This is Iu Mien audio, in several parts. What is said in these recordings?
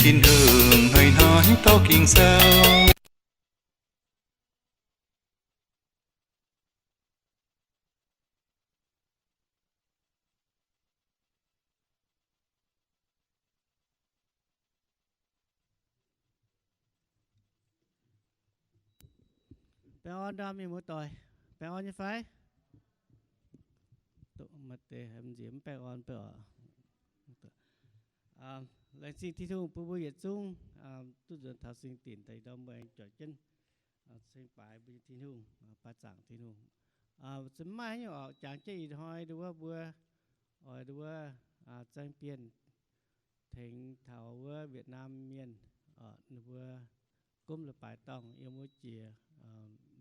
Tin-Hungh hnoi-hnoi tov ging sou. Baengh orn ndorm mienh muoz-doic, baengh orn nyei fai? Maaih deix haiz nziex mv baengh orn beu oc. Laengz zingh Tin-Hungh bun mbuo yietc zungv duqv nzuonx taux singx dinc daaih ndorm mbuo aengx juangc jienv ceng baaix mbuo nyei Tin-Hungh, baaix zaangc Tin-Hungh. Se mv maaih haaix nyungc oc, jangx jienv ih hnoi nduov wuov mbuo oix nduov wuov zaeng bienh tengx taux wuov Việt Nam mienh, ninh mbuo gomv leiz-baaix dorngh yiem wuov jiex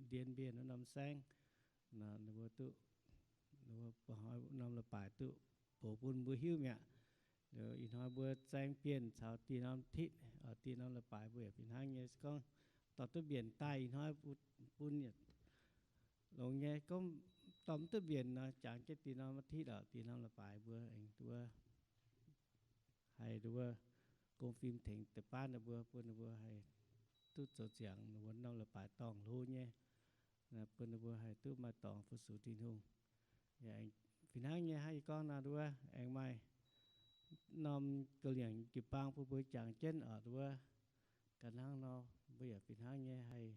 Điện Biên wuov norm saengv, ninh mbuo duqv, ninh mbuo ba'hnoi norm leiz-baaix duqv box bun mbuo hiuv mi'aqv. Ih hnoi mbuo zaeng bienh caux dieh norm titv, dieh norm leiz-baaix mbuo yaac fih hnangv nyei. Se gorngv dorh duqv mbienc daaih ih hnoi bun yietc longx nyei. Gorngv dorh mv duqv mbienc nor, jangx jienv dieh norm titv oc, dieh norm leiz-baaix mbuo aengx nduov haih nduov gong fim tengx deix baav ninh mbuo, bun ninh mbuo haih duqv zoux ziangx ninh mbuo norm leiz-baaix dorngh hlo nyei, bun ninh mbuo haih duqv maaih dorngx fu-sux Tin-Hungh. Yaac fih hnangv nyei hnangv yie gorngv nor, nduov aengx maaih norm ga'liengc jiu-baang bun mbuo jangx jienv oc, nduov ga'hnangv nor mbuo yaac fih hnangv nyei haih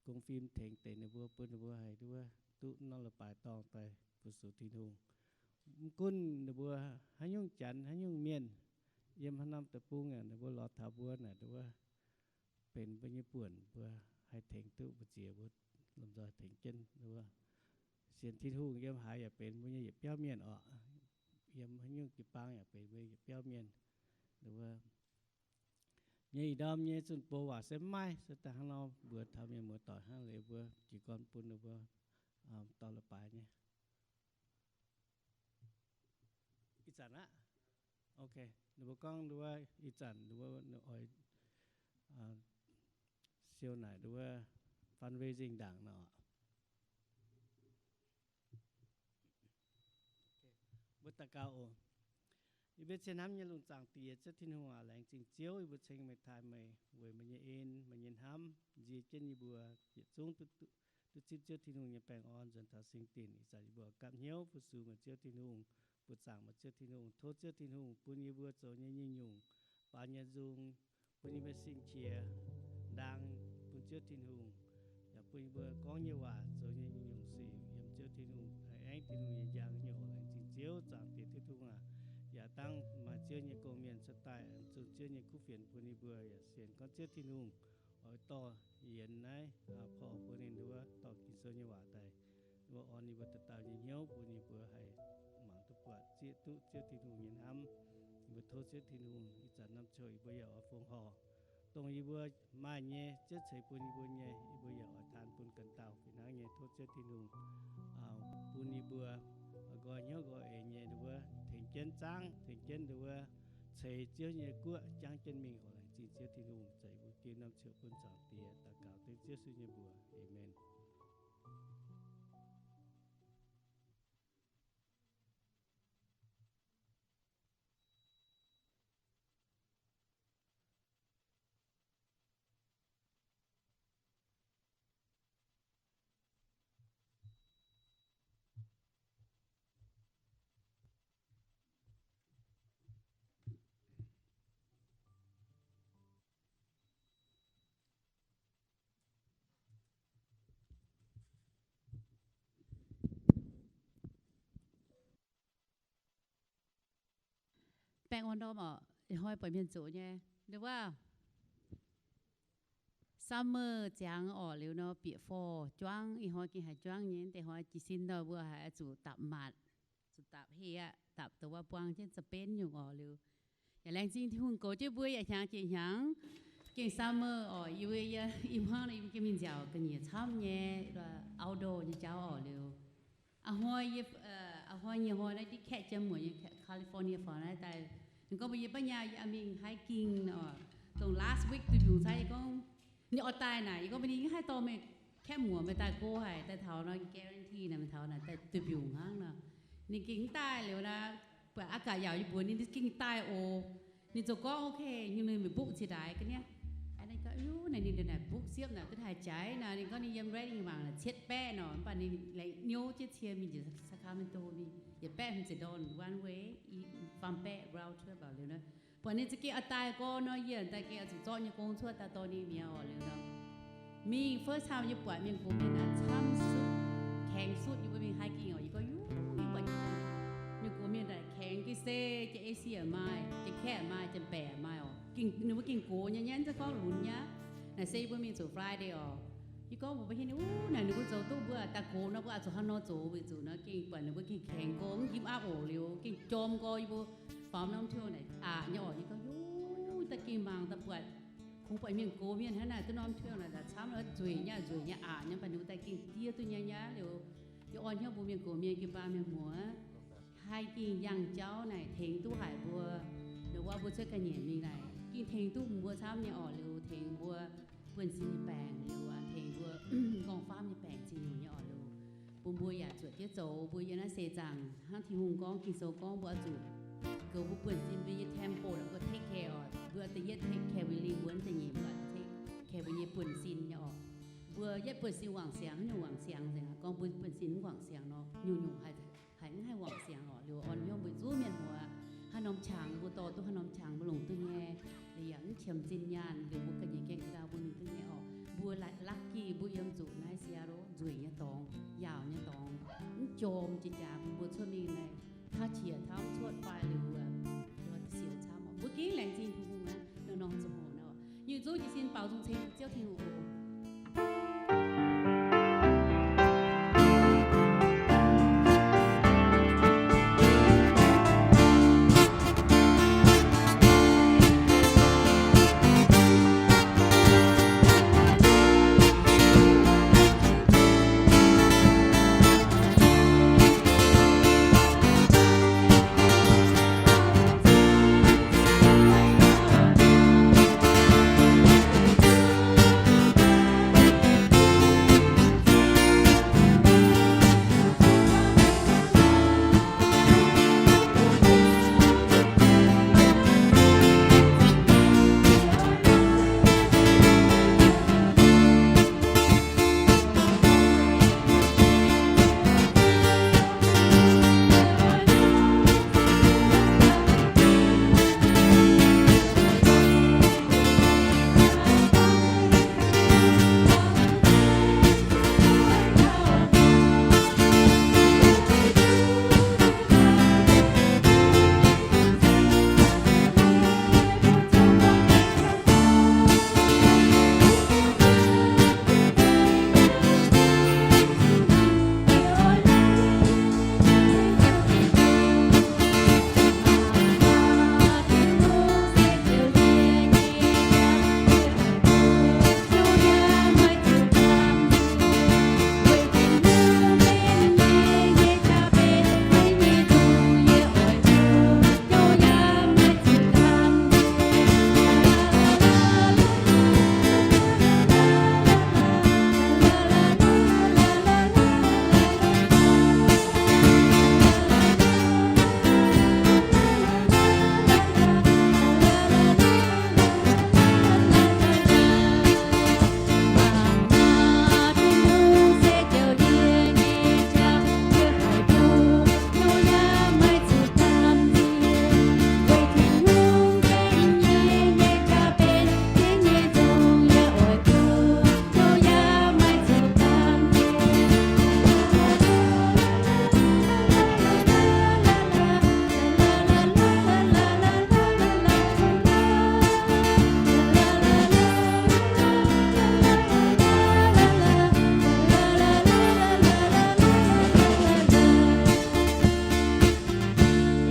gong fim tengx deix ninh mbuo, bun ninh mbuo haih nduov duqv norm leiz-baaix dorngh daaih fu-sux Tin-Hungh. Mv gunv ninh mbuo haaix nyungc janx, haaix nyungc mienh, yiem haaix norm deic-bung yaac ninh mbuo lorz taux mbuo naaic nduov benx mbuo nyei buonc, mbuo haih tengx duqv mbu'ziex mbuo lomh nzoih tengx jienv nduov. Sienx Tin-Hungh yiem haaix yaac benx mbuo nyei yietc biauv mienh oc. Yiem haaix nyungc jiu-baang yaac benx mbuo nyei yietc biauv mienh. Nduov nyei ih ndorm nyei zunh bou waac se mv maaih, se daaih hnangv nor mbuox taux mienh muoz-doic hnangv, liuz mbuo jiez gorn bun ninh mbuo dorh leiz-baaix nyei. Ih zanc aqv. Ok, ninh mbuo gorngv nduov ih zanc nduov oix siou naaic nduov fundraising ndaangc nor. Mbuo daux gaux oc. Yie mbuo cien hnamv nyei lungh zaangc Diex, Ziouv Tin-Hungh aac, laengz zingh Ziouv yie mbuo ceng meih, taaih meih weic meih nyei en, meih nyei hnamv nzie jienv yie mbuo yietc zungv duqv zipv Ziouv Tin-Hungh nyei baengh orn nzuonx taux singx dinc. Ih zanc yie mbuo gapv hnyouv fu-sux meih Ziouv Tin-Hungh, buoqc zaangc meih Ziouv Tin-Hungh. Tov Ziouv Tin-Hungh bun yie mbuo zoux nyei nyungc-nyungc baaux nyei nzung, bun yie mbuo sing-qiex ndaang bun Ziouv Tin-Hungh, yaac bun yie mbuo gorngv nyei waac zoux nyei nyungc-nyungc sic yiem Ziouv Tin-Hungh, haih aengv Tin-Hungh nyei njang nyei oc. Laengz zingh Ziouv zaangc Diex Tin-Hungh aac, yaac dangh maaih Ziouv nyei gong-mienh cuotv daaih aengx zunh Ziouv nyei kuv fienx bun yie mbuo, yaac sienx gorngv Ziouv Tin-Hungh oix dorh yienx naaiv porv bun ninh nduov dorh Ging-Sou nyei waac daaih, nduov orn yie mbuo dauh dauh nyei hnyouv bun yie mbuo haih mangc duqv buatc zieqv duqv Ziouv Tin-Hungh nyei hnamv. Yie mbuo tov Ziouv Tin-Hungh ih zanc norm ziouc yie mbuo yaac oix fongc horc dongh yie mbuo maaih nyei, Ziouv ceix bun yie mbuo nyei, yie mbuo yaac oix taan bun ganh dauh fih hnangv nyei. Tov Ziouv Tin-Hungh bun yie mbuo nqoi hnyouv nqoi eix nyei nduov tengx jienv zaangv, tengx jienv nduov ceix Ziouv nyei guoqv jangv jienv mingh oc. Laengz zingh Ziouv Tin-Hungh. Ih zanc yie mbuo geh norm ziouc bun zaangc Diex daux gaux dengv Ziouv Yesu nyei mbuox. Aamen. Baengh orn ndorm oc. Ih hnoi buatc mienh zoqc nyei, nduov wuov summer ziangx orqc, liuz nor bieqc forv juangv. Ih hnoi gengh haiz juangv nyei. Deix hnoi jiez sin nor mbuo haiz zuqc dapc matc, zuqc dapc heh aqv, dapc dongh wuov buang jienv Japan nyungc orqc. Liuz yaac laengz zingh Tin-Hungh goux jienv mbuo yaac hnyangx jiex hnyangx gengh summer orqc. Yie mbuo, yie, ih hmuangv nor yie mbuo gengh mingh nziaauc ga'nyiec camv nyei outdoor nyei jauv orqc. Liuz a'hnoi yie, a'hnoi nyei hnoi naaiv diqv kaeqv jiem muoc nyei California faaux naaiv daaih, ninh gorngv mbuox yie, Baav Nyaah, yie mingh hiking orqc, dongh last week duih mbiungc cai. Yie gorngv ninh oix daaih naaic, yie gorngv mbuox ninh, Yie haih dorh meih kaeqv muoc meih daaih go haic, daaih taux nor guarantee naaic meih taux naaic daaih duih mbiungc hnangv nor. Ninh gengh mv daaih. Liuz naaic buatc aqv gaax yaauc yie mbuox ninh, ninh gengh daaih oc. Ninh zoux gorngv ok, ninh mingh mbopv ziex ndaix ga'niv. Ninh gorngv, naaic ninh naaic mbopv siepv naaic duqv haih jaaix naaic. Ninh gorngv ninh yiem Redding mangc naaic cietv baeqv nor, mv baac ninh laengz nyouv jienv cie mingh njiec Sacramento mingh yietc baeqv hmz ziepc ndorn one way, faam baeqv round trip liuz nor. Buatc ninh za'gengh oix daaih gorn nor, yie daaih gengh oix zuqc zorqv nyei gong cuotv daaih dorh ninh mi'aqv oc. Liuz nor, mingh first time yie buatc mienh gox mienh naaic camv sutv, kaengx sutv. Yie mbuo mingh hiking oc, yie gorngv, yie buatc mienh gox mienh naaic kaengx ga'sie, jiex A C maaih, jiex kaeqv maaih, jiex baeqc maaih oc. Ninh mbuo gengh gox nyei, nyaiv za'gengh gorngv lunx nyei aqv. Naaic se yie mbuo mingh zuqc Friday oc. Yie gorngv mbuox mbuo hiuv ninh, wuov naaic ninh mbuo zoux duqv, mbuo daaih gox nor mbuo oix zuqc haaix nor zoux weic zuqc nor gengh buatc ninh mbuo gengh kaengx gorx, mv give up oc. Liuz gengh jorm gorx, yie mbuo faaux norm เที่ยว naaic aqc nyei oc. Yie gorngv, yie daaih gengh mangc daaih buatc kungx buatc mienh gox mienh hnangv naaic duqv norm เที่ยว naaic daaih camv, nzueic nyei, nzueic nyei, aqc nyei, mv baac ninh mbuo daaih gengh diev duqv nyei nyei. Liuz yie orn hnyouv mbuox mienh gox mienh gengh baamh mienh muoz, haih gengh yangh jauv naaic tengx duqv haic mbuo. Ninh mbuo, mbuo cuotv ga'nyiec mingh naaic gengh tengx duqv mbuo camv nyei oc. Liuz tengx mbuo buonv-sin nyei baengc, liuz tengx mbuo m'nqorngv faamv nyei baengc ziex nyungc nyei oc. Liuz bun mbuo yaac zuotc jienv zoux, mbuo yiem naaiv seix zaangc hnangv Tin-Hungh gorngv, Ging-Sou gorngv mbuo oix zuqc goux mbuo buonv-sin, mbuo nyei temple mbuo take care oc. Mbuo da'yietv take care mbuo lingh wuonh, da'nyeic mbuo take care mbuo nyei buonv-sin nyei oc. Mbuo yietv buonv-sin wangc siangx, haaix nyungc wangc siangx nzengc. Gorngv mbuo buonv-sin mv wangc siangx nor, nyungc-nyungc haiz haiz mv haih wangc siangx oc. Liuz orn hnyouv mbuo zuov mienh muoz, haaix norm qangx mbuo dorh duqv haaix norm qangx mbuo longc duqv nyei. Liuz yaac mv qiemx zinh nyaanh, liuz mbuo ga'nyiec gaengh ga'ndau mbuo mingh duqv nyei oc. Mbuo lucky mbuo yiem zuqc naaiv Seattle, nzueic nyei dorngx, yaauc nyei dorngx, mv jorm jiex jaax bun mbuo cuotv mingh naaic. Taux qiex taux mv cuotv fai liuz, siouc camv oc. Mbuo gengh laengz zingh Tin-Hungh aqv, nor norm ziangh hoc nor. Nyei zungv jiez sin baaux nzung ceng Ziouv Tin-Hungh oc.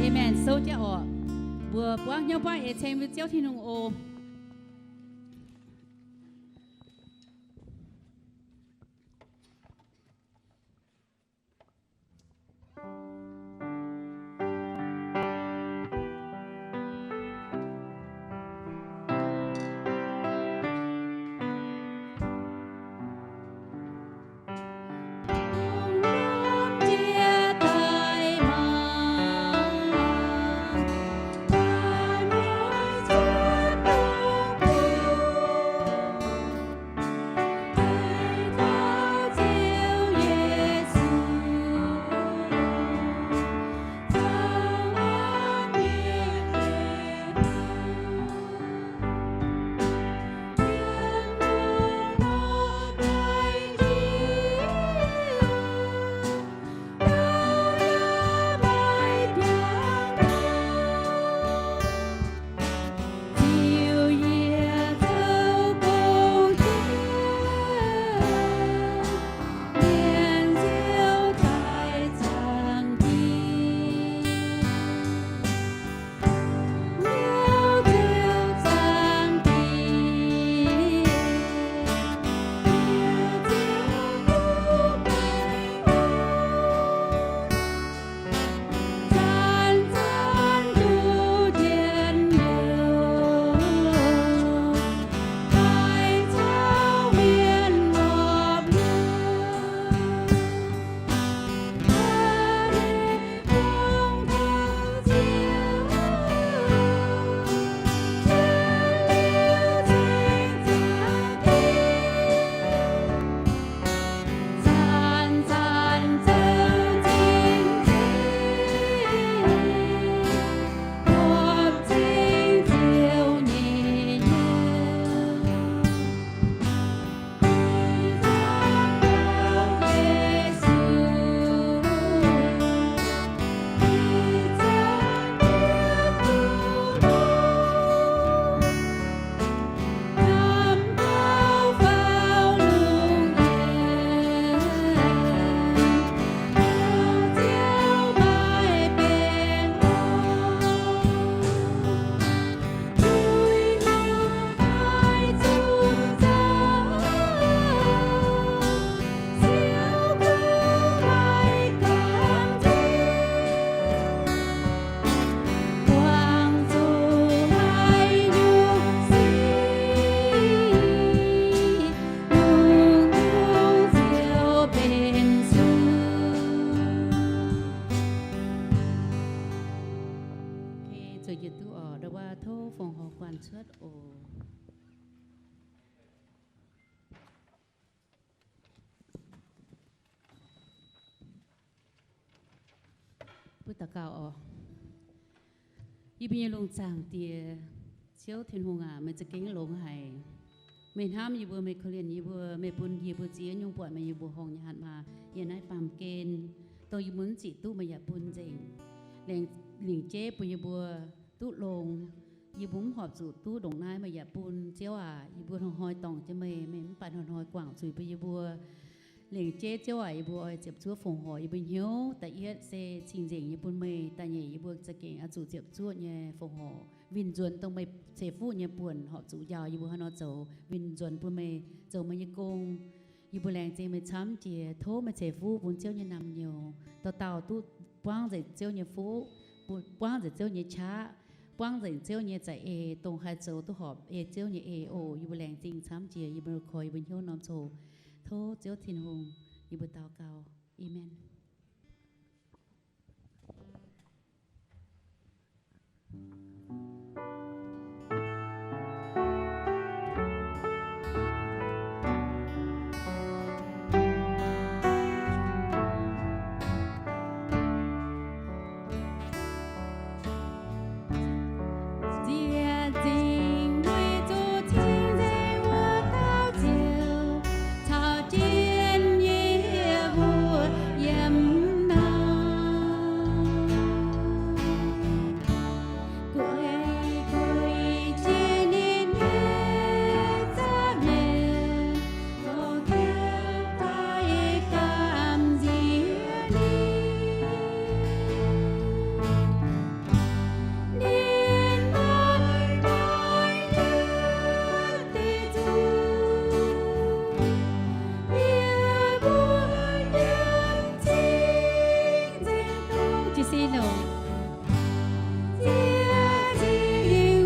Amen. Sou jienv oc. Mbuo buangv hnyouv buangv eix ceng mbuo Ziouv Tin-Hungh oc. Mbuo daux gaux oc. Yie mbuo nyei lungh zaangc Diex, Ziouv Tin-Hungh aac, meih za'gengh longx haic. Meih hnamv yie mbuo, meih korv-lienh yie mbuo, meih bun yie mbuo ziex nyungc buatc meih yie mbuo horngh nyei hatc maaz yiem naaiv baamh gen, dongh yie mbuo mv ziqc duqv meih yaac bun nzengc. Laengz, lingc jeiv bun yie mbuo duqv longx. Yie mbuo mv horpc zuqc duqv ndongc naaiv meih yaac bun, Ziouv aac. Yie mbuo hnoi-hnoi dorngc jienv meih, meih mv baac hnoi-hnoi guangc zuiz bun yie mbuo. Lingc jeiv Ziouv aac, yie mbuo oix ziepc zuoqv fongc horc yie mbuo hnyouv. Da'yietv se cing-nzengc nyei bun meih. Da'nyeic yie mbuo za'gengh oix zuqc ziepc zuoqv nyei fongc horc win-nzuonx dongh meih ceix fuqv nyei buonc horpc zuqc njaaux yie mbuo haaix nor zoux, win-nzuonx bun meih zoux meih nyei gong. Yie mbuo laengz zingh meih camv jiex. Tov meih ceix fuqv bun Ziouv nyei naamh nyouz dauh dauh duqv buangv nzengc Ziouv nyei fuqv, buangv nzengc Ziouv nyei qaqv, buangv nzengc Ziouv nyei za'eix, dongh haih zoux duqv horpc ei Ziouv nyei eix oc. Yie mbuo laengz zingh camv jiex. Yie mbuo koi yie mbuo hnyouv norm coc. Tov Ziouv Tin-Hungh, yie mbuo daux gaux. Aamen. Nziex zingh weic zuqc cing-nzengc wuov dauh Ziouv caux jienv yie mbuo yiem naaiv.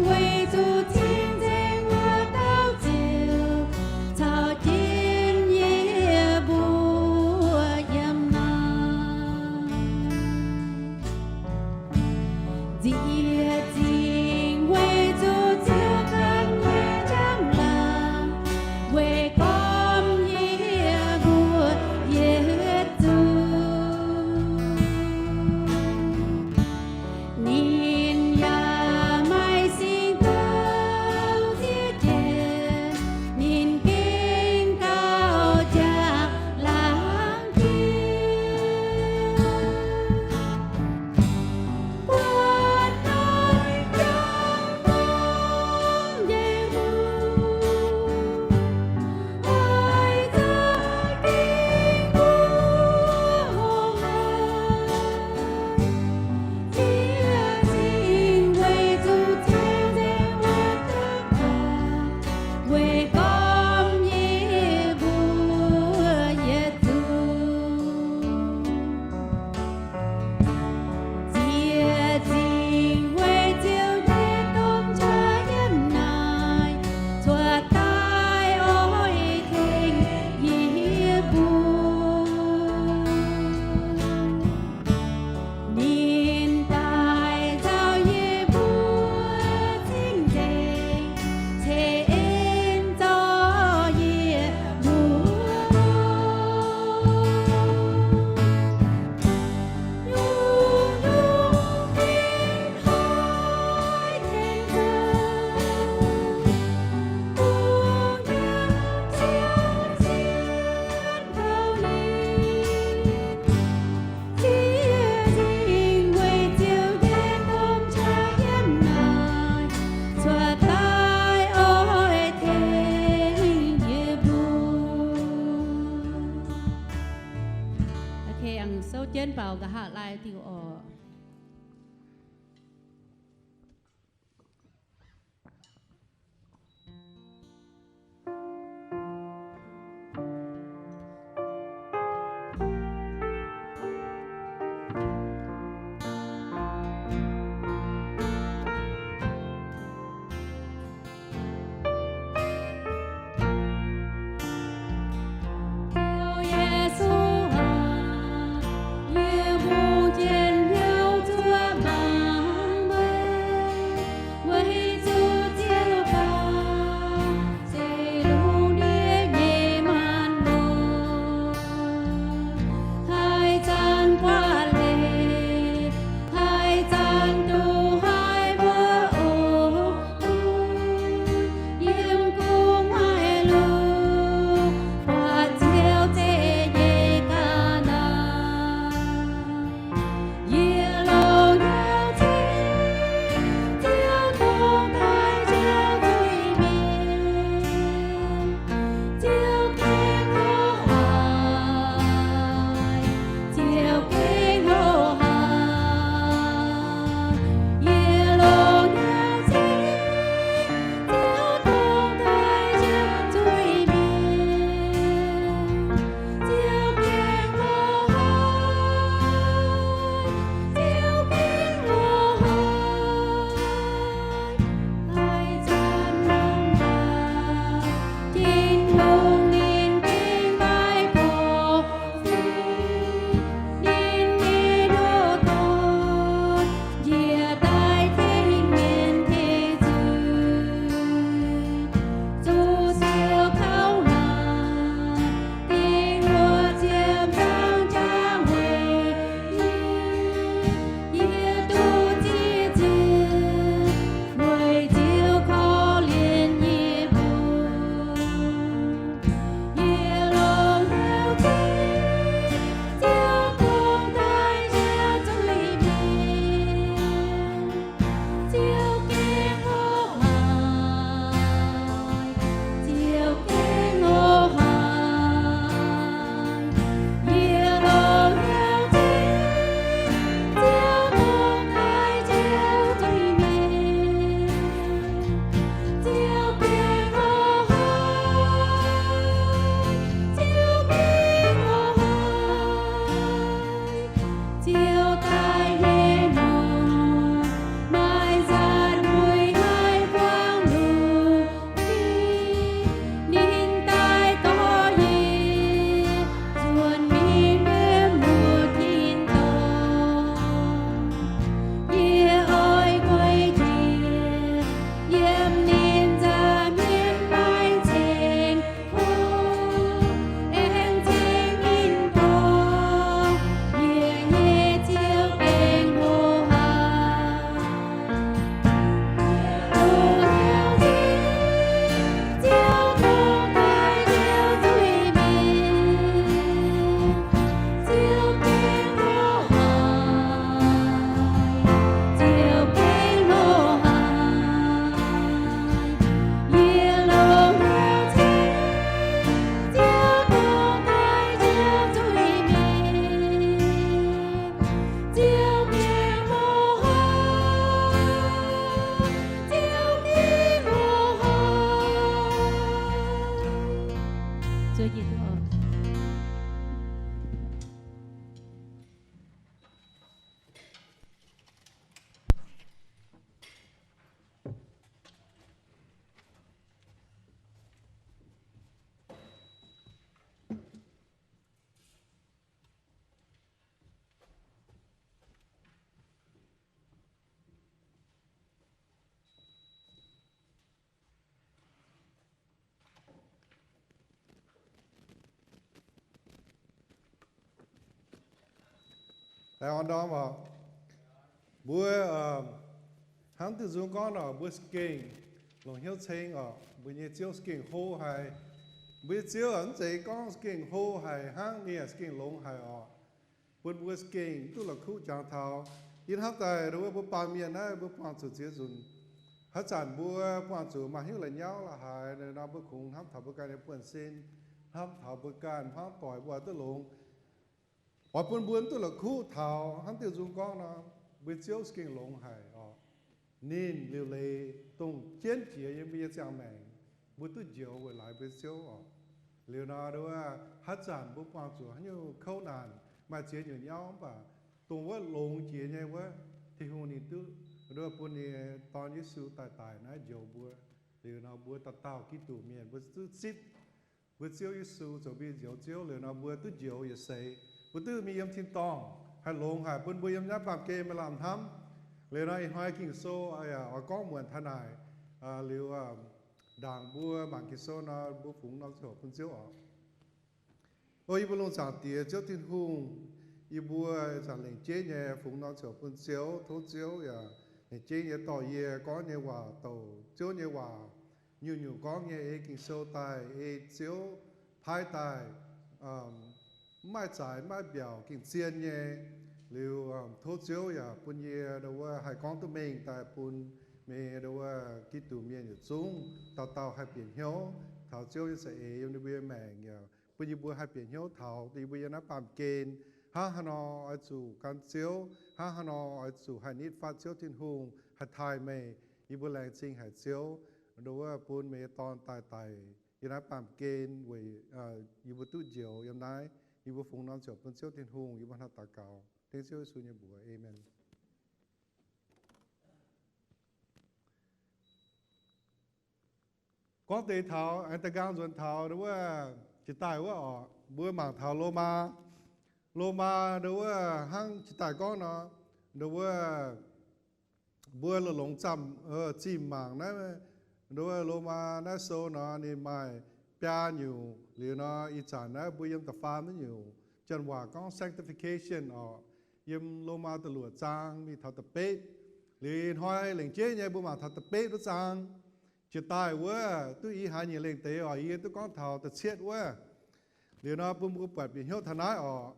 Weic zuqc cing-nzengc wuov dauh Ziouv caux jienv yie mbuo yiem naaiv. Nziex zingh weic zuqc Ziouv ganh nyei njang-laangc, weic gormx yie mbuo yietc zungv. Ninh yaac maaih singx douc zieqv jienv, ninh gengh gauh jaa-laangc jiex. Nziex zingh weic Ziouv nyei domh nqa'haav yiem naaiv cuotv daaih oix tengx yie mbuo. Ninh daaih nzauh yie mbuo cing-nzengc, ceix en zorc yie mbuo. Ok, aengx souv jienv baaux nqa'haav lai diuh oc. Ziouv Yesu aac, yie hungh jien Laengz orn ndorm oc. Mbuo hnangv diuh nzung gorngv nor, mbuo za'gengh longc hnyouv ceng oc. Mbuo nyei Ziouv za'gengh hlo haic. Mbuo nyei Ziouv mv zeiz gorngv za'gengh hlo haic hnangv, ninh za'gengh longx haic oc. Bun mbuo za'gengh duqv la'kuqv jangx taux yie hnamv daaih nduov mbuo baamh mienh naaiv mbuo buangh zuqc ziex nzunc haaix zanc mbuo buangh zuqc maaih hnyouv la'nyauv la'haaix nor, mbuo kungx hnamv taux mbuo ganh nyei buonv-sin, hnamv taux mbuo ganh hmuangv doic mbuo duqv longx. Oix bun mbuo duqv la'kuqv taux hnangv diuh nzung gorngv nor, mbuo Ziouv za'gengh longx haic oc. Ninh liuc leiz dongh jienv jiex yiem mbuo nyei ziangh maengc, mbuo duqv njoux weic laaix mbuo Ziouv oc. Liuz nor nduov haaix zanc mbuo buangh zuqc haaix nyungc kouv naanc, maaih ziex nyungc nyauv, mv baac dongh wuov longx jiex nyei wuov, Tin-Hungh ninh duqv nduov bun ninh nyei Dorn Yesu daaih daic naaiv njoux mbuo. Liuz nor mbuo dauh dauh Giduc mienh mbuo duqv zipv mbuo Ziouv Yesu zoux mbuo nyei Njoux Ziouv. Liuz nor mbuo duqv njoux yietc seix, mbuo duqv mingh yiem tin-dorngh haih longx haic, bun mbuo yiem naaiv baamh gen maaih lamh hnamv. Liuz nor ih hnoi Ging-Sou yaac oix gorngv muonc taux naaic. Liuz ndaangc mbuo mangc Ging-Sou nor, mbuo fungx norm ziangh hoc bun Ziouv oc. O yie mbuo lungh zaangc Diex Ziouv Tin-Hungh, yie mbuo ih zanc lengc jeiv nyei fungx norm ziangh hoc bun Ziouv. Tov Ziouv yaac lengc jeiv nyei dorh yie gorngv nyei waac douc Ziouv nyei waac, nyungc-nyungc gorngv nyei ei Ging-Sou daaih, ei Ziouv paaiv daaih, mv maaih zaaix mv maaih mbiaauc, gengh zien nyei. Liuz tov Ziouv yaac bun yie nduov haih gorngv duqv mengh daaih bun meih nduov Giduc mienh yietc zungv dauh dauh haih bieqc hnyouv taux Ziouv nyei za'eix yiem ninh mbuo nyei maengc, yaac bun yie mbuo haih bieqc hnyouv taux yie mbuo yiem naaiv baamh gen hnangv haaix nor oix zuqc gan Ziouv, hnangv haaix nor oix zuqc haih nitv fatv Ziouv Tin-Hungh, haih taaih meih. Yie mbuo laengz zingh haic Ziouv, nduov bun meih nyei Dorn daaih daic yiem naaiv baamh gen weic yie mbuo duqv njoux yiem naaiv. Yie mbuo fungx norm ziangh hoc bun Ziouv Tin-Hungh, yie mbuo hnangv naaiv daux gaux dengv Ziouv Yesu nyei mbuox. Aamen. Gorngv deix taux aengx da'nqaang nzuonx taux nduov jiex daaih wuov oc, mbuo mangc taux Lomaa. Lomaa nduov hnangv jiex daaih gorngv nor, nduov mbuo longx-longx zamh zimh mangc naaiv, nduov Lomaa naaiv sou nor ninh maaih biaa nyungc. Liuz nor ih zanc naaiv mbuo yiem da'faam nyungc, janx waac gorngv sanctification oc, yiem Lomaa da'luoqc zaang mingh taux da'betv. Liuz ih hnoi lengc jeiv nyei mbuo mangc taux da'betv wuov zaang. Jiex daaih wuov duqv i haaix nyungc lengh deix oc, yie duqv gorngv taux da'cietv wuov. Liuz nor bun mbuo buatc bieqc hnyouv taux naaiv oc.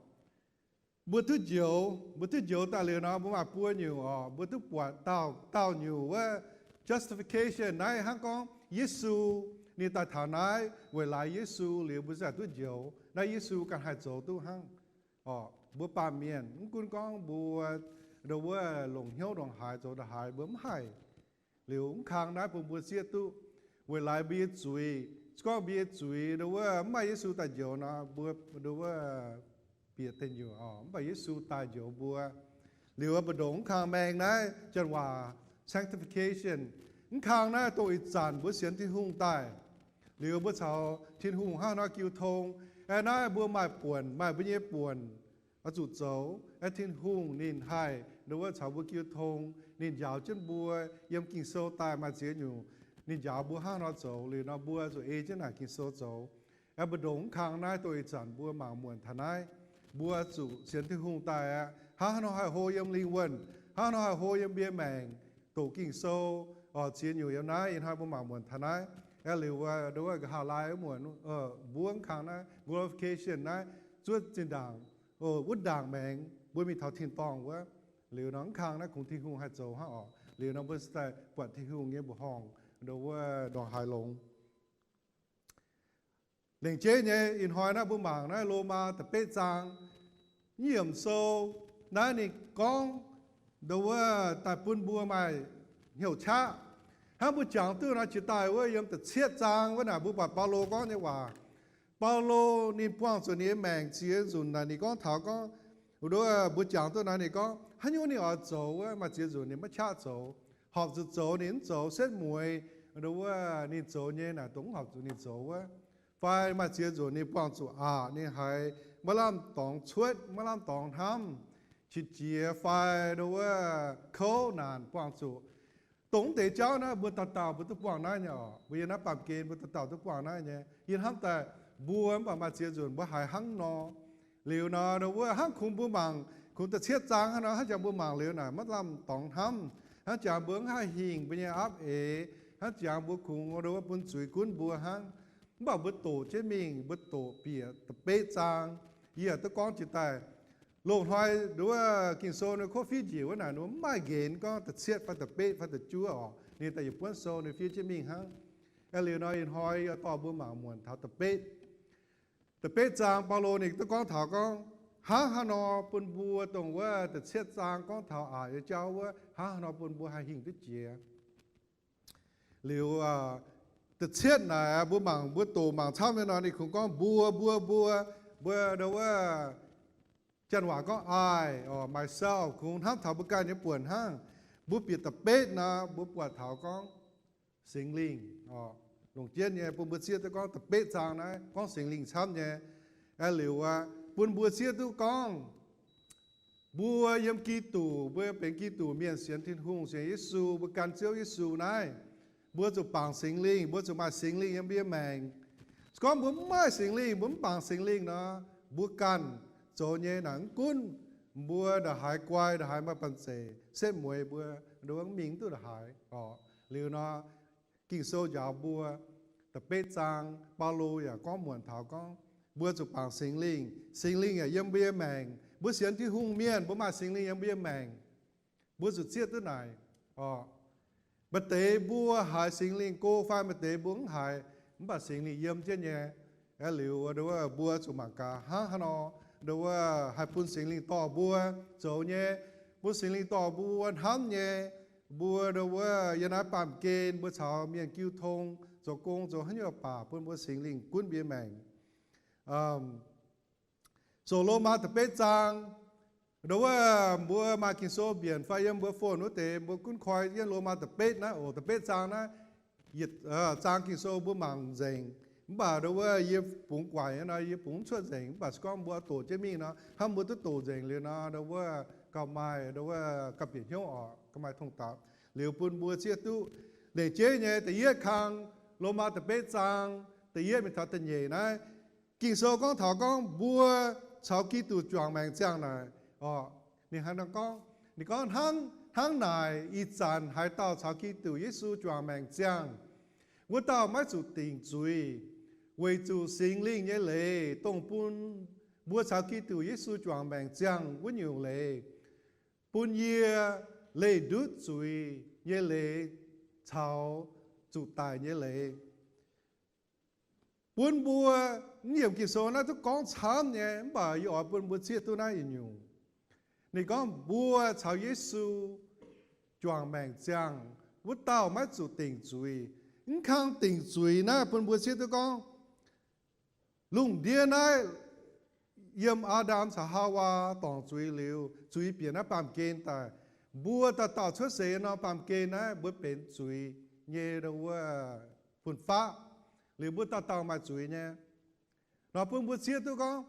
Mbuo duqv njoux, mbuo duqv njoux daaih liuz nor mbuo maaih buo nyungc oc. Mbuo duqv buatc dauh dauh nyungc wuov justification naaiv hnangv gorngv Yesu ninh daaih taux naaiv weic laaix Yesu liuz mbuo ziouc duqv njoux. Naaiv Yesu ganh haih zoux duqv hnangv oc. Mbuo baamh mienh mv gunv gorngv mbuo nduov wuov longc hnyouv ndongc haaix zoux ndongc haaix mbuo mv haih. Liuz mv kang naaiv bun mbuo zieqv duqv weic laaix mbuo nyei zuiz. Se gorngv mbuo nyei zuiz nduov wuov mv maaih Yesu daaih njoux nor mbuo nduov wuov bieqc deic nyuoqc oc. Mv baac Yesu daaih njoux mbuo. Liuz mbu'ndongx mv kang maeng naaiv janx waac sanctification. Mv kang naaiv dongh ih zanc mbuo sienx Tin-Hungh daaih, liuz mbuo caux Tin-Hungh hnangv nor jiu tong. Aeqv, naaiv mbuo maaih buonc, maaih mbuo nyei buonc oix zuqc zoux. Aeqv, Tin-Hungh ninh haih nduov wuov caux mbuo jiu tong. Ninh njaaux jienv mbuo yiem Ging-Sou daaih maaih ziex nyungc. Ninh njaaux mbuo hnangv nor zoux liuz nor mbuo zuqc ei jienv naaic Ging-Sou zoux. Aeqv, mbu'ndongx mv kang naaiv dongh ih zanc mbuo mangc muonc taux naaiv, mbuo zuqc sienx Tin-Hungh daaih aqv. Hnangv haaix nor haih hlo yiem lingh wuonh, hnangv haaix nor haih hlo yiem mbuo nyei maengc, doqc Ging-Sou oc. Ziex nyungc yiem naaiv ih hnoi mbuo mangc muonc taux naaiv. Aeqv, liuz nduov wuov nqa'haav laai wuov muonc, mbuo mv kang naaiv glorification naaiv zuov zinh ndaangc, wuov ndaangc maengx mbuo mingh taux tin-dorngh wuov. Liuz nor mv kang naaiv kungx Tin-Hungh haih zoux hnangv oc. Liuz nor mbuo daaih buatc Tin-Hungh nyei mbuoqc horngh nduov wuov ndongc haaix longx. Lengc jeiv nyei ih hnoi naaiv mbuo mangc naaiv Lomaa da'betv zaang, yiem sou naaiv ninh gorngv nduov wuov daaih bun mbuo maaih hnyouv qaqv. Hnangv mbuo jangx duqv nor jiex daaih wuov yiem da'cietv zaang wuov naaic mbuo buatc Baulo gorngv nyei waac. Baulo ninh buangh zuqc ninh nyei maengc ziex nzunc naaic ninh gorngv taux gorngv, nduov mbuo jangx duqv naaic ninh gorngv haaix nyungc ninh oix zoux wuov maaih ziex nzunc ninh maiv qaqv zoux. Horpc zuqc zoux ninh mv zoux, setv mueiz nduov wuov ninh zoux nyei naaic dongh mv horpc zuqc ninh zoux wuov. Fai maaih ziex nzunc ninh buangh zuqc aqc, ninh haiz maiv lamh dorngx cuotv, maiv lamh dorngx hnamv, qiex jiez fai nduov wuov kouv naanc buangh zuqc. Dongh mv deix jauv naaiv mbuo dauh dauh mbuo duqv buangh naaiv nyei oc. Mbuo yiem naaiv baamh gen mbuo dauh dauh duqv buangh naaiv nyei. Yie hnamv daaih mbuo mv baac maaih ziex nzunc mbuo haiz hnangv nor. Liuz nor nduov wuov hnangv kungx mbuo mangc Kungx da'cietv zaang hnangv nor, hnangv jangx mbuo mangc liuz naaic maiv lamh dorngx hnamv. Hnangv jangx mbuo mv haih hingh mbuo nyei aapv eix. Hnangv jangx mbuo kungx bun zuiz gunv mbuo hnangv. Mv baac mbuo doqc jienv mingh, mbuo doqc bieqc da'betv zaang. Yie yaac duqv gorngv jiex daaih, loz-hnoi nduov Ging-Sou ninh kov fiev njiec wuov naaic, ninh mv maaih nqenx gorngv da'cietv fai da'betv fai da'juov oc. Ninh daaih yietc buonv sou ninh fiev jienv mingh hnangv. Aeqv, liuz nor ih hnoi yie dorh mbuo mangc muonc taux da'betv, da'betv zaang. Baulo ninh duqv gorngv taux gorngv, hnangv haaix nor bun mbuo, dongh wuov da'cietv zaang gorngv taux aqc nyei jauv wuov, hnangv haaix nor bun mbuo haih hingh duqv jiex. Liuz da'cietv naaic mbuo mangc, mbuo doqc mangc camv nyei nor, ninh kungx gorngv mbuo, mbuo, mbuo, mbuo, nduov wuov, janx waac gorngv I, myself, kungx hnamv taux mbuo ganh nyei buonc hnangv. Mbuo bieqc da'betv nor mbuo buatc taux gorngv Singx Lingh longc jienv nyei, bun mbuo zieqv duqv gorngv da'betv zaang naaiv gorngv Singx Lingh camv nyei. Aeqv, liuz aqv, bun mbuo zieqv duqv gorngv mbuo yiem Giduc, mbuo benx Giduc mienh, sienx Tin-Hungh, sienx Yesu, mbuo gan Ziouv Yesu naaiv, mbuo zuqc bangc Singx Lingh, mbuo zuqc maaih Singx Lingh yiem mbuo nyei maengc. Se gorngv mbuo mv maaih Singx Lingh, mbuo mv bangc Singx Lingh nor, mbuo ganh zoux nyei naaic mv gunv mbuo ndongc haaix guai, ndongc haaix maaih banh zeic, setv mueiz mbuo, nduov, mv mingh mv duqv ndongc haaix oc. Liuz nor, Ging-Sou njaaux mbuo, da'betv zaang Baulo yaac gorngv muonc taux gorngv mbuo zuqc bangc Singx Lingh, Singx Lingh yaac yiem mbuo nyei maengc. Mbuo sienx Tin-Hungh mienh, mbuo maaih Singx Lingh yiem mbuo nyei maengc. Mbuo zuqc zieqv duqv naaic oc. Maaih deix mbuo haiz Singx Lingh go fai maaih deix mbuo mv haiz, mv baac Singx Lingh yiem jienv nyei. Aeqv, liuz nduov, mbuo zuqc mangc gaax hnangv haaix nor nduov haih bun Singx Lingh dorh mbuo zoux nyei, bun Singx Lingh dorh mbuo hnamv nyei. Mbuo nduov yiem naaiv baamh gen mbuo caux mienh jiu tong, zoux gong, zoux haaix nyungc baac bun mbuo Singx Lingh gunv mbuo nyei maengc. Zoux Lomaa da'betv zaang, nduov wuov mbuo maaih Ging-Sou mbienc fai yiem mbuo phone wuov deix mbuo gunv koi jienv Lomaa da'betv naaiv oc, da'betv zaang naaiv. Yietc zaang Ging-Sou mbuo mangc nzengc. Mv baac nduov wuov yie bungx guaic nyei nor, yie bungx mv cuotv nzengc. Mv baac se gorngv mbuo doqc jienv mingh nor, hnamv mbuo duqv doqc nzengc liuz nor, nduov wuov gauh maaih, nduov wuov gauh bieqc hnyouv oc, gauh maaih tong-dapc. Liuz bun mbuo zieqv duqv lengc jeiv nyei da'yietv kang, Lomaa da'betv zaang da'yietv mingh taux da'nyeic naaiv, Ging-Sou gorngv taux gorngv mbuo caux Giduc juangc maengc ziangh naaic oc. Ninh hnangv naaiv gorngv, ninh gorngv, Hnangv naaic, ih zanc haaix dauh caux Giduc Yesu juangc maengc ziangh, wuov dauh maiv zuqc dingc zuiz, weic zuqc Singx Lingh nyei leiz, dongh bun mbuo caux Giduc Yesu juangc maengc ziangh wuov nyungc leiz, bun yie leih ndutv zuiz nyei leiz caux zuqc daic nyei leiz. Bun mbuo, mv yiemc Ging-Sou naaiv duqv gorngv camv nyei, mv baac yie oix bun mbuo zieqv duqv naaiv yietc nyungc. Ninh gorngv mbuo caux Yesu juangc maengc ziangh, wuov dauh maiv zuqc dingc zuiz. Mv kang dingc zuiz naaiv bun mbuo zieqv duqv gorngv, lungh ndiev naaiv yiem Aa^ndam caux Haawaa dorngc zuiz liuz, zuiz bieqc naaiv baamh gen daaih. Mbuo dauh dauh cuotv seix norm baamh gen naaiv mbuo benx zuiz nyei wuov fun-faqv. Liuz mbuo dauh dauh maaih zuiz nyei. Nor bun mbuo zieqv duqv gorngv,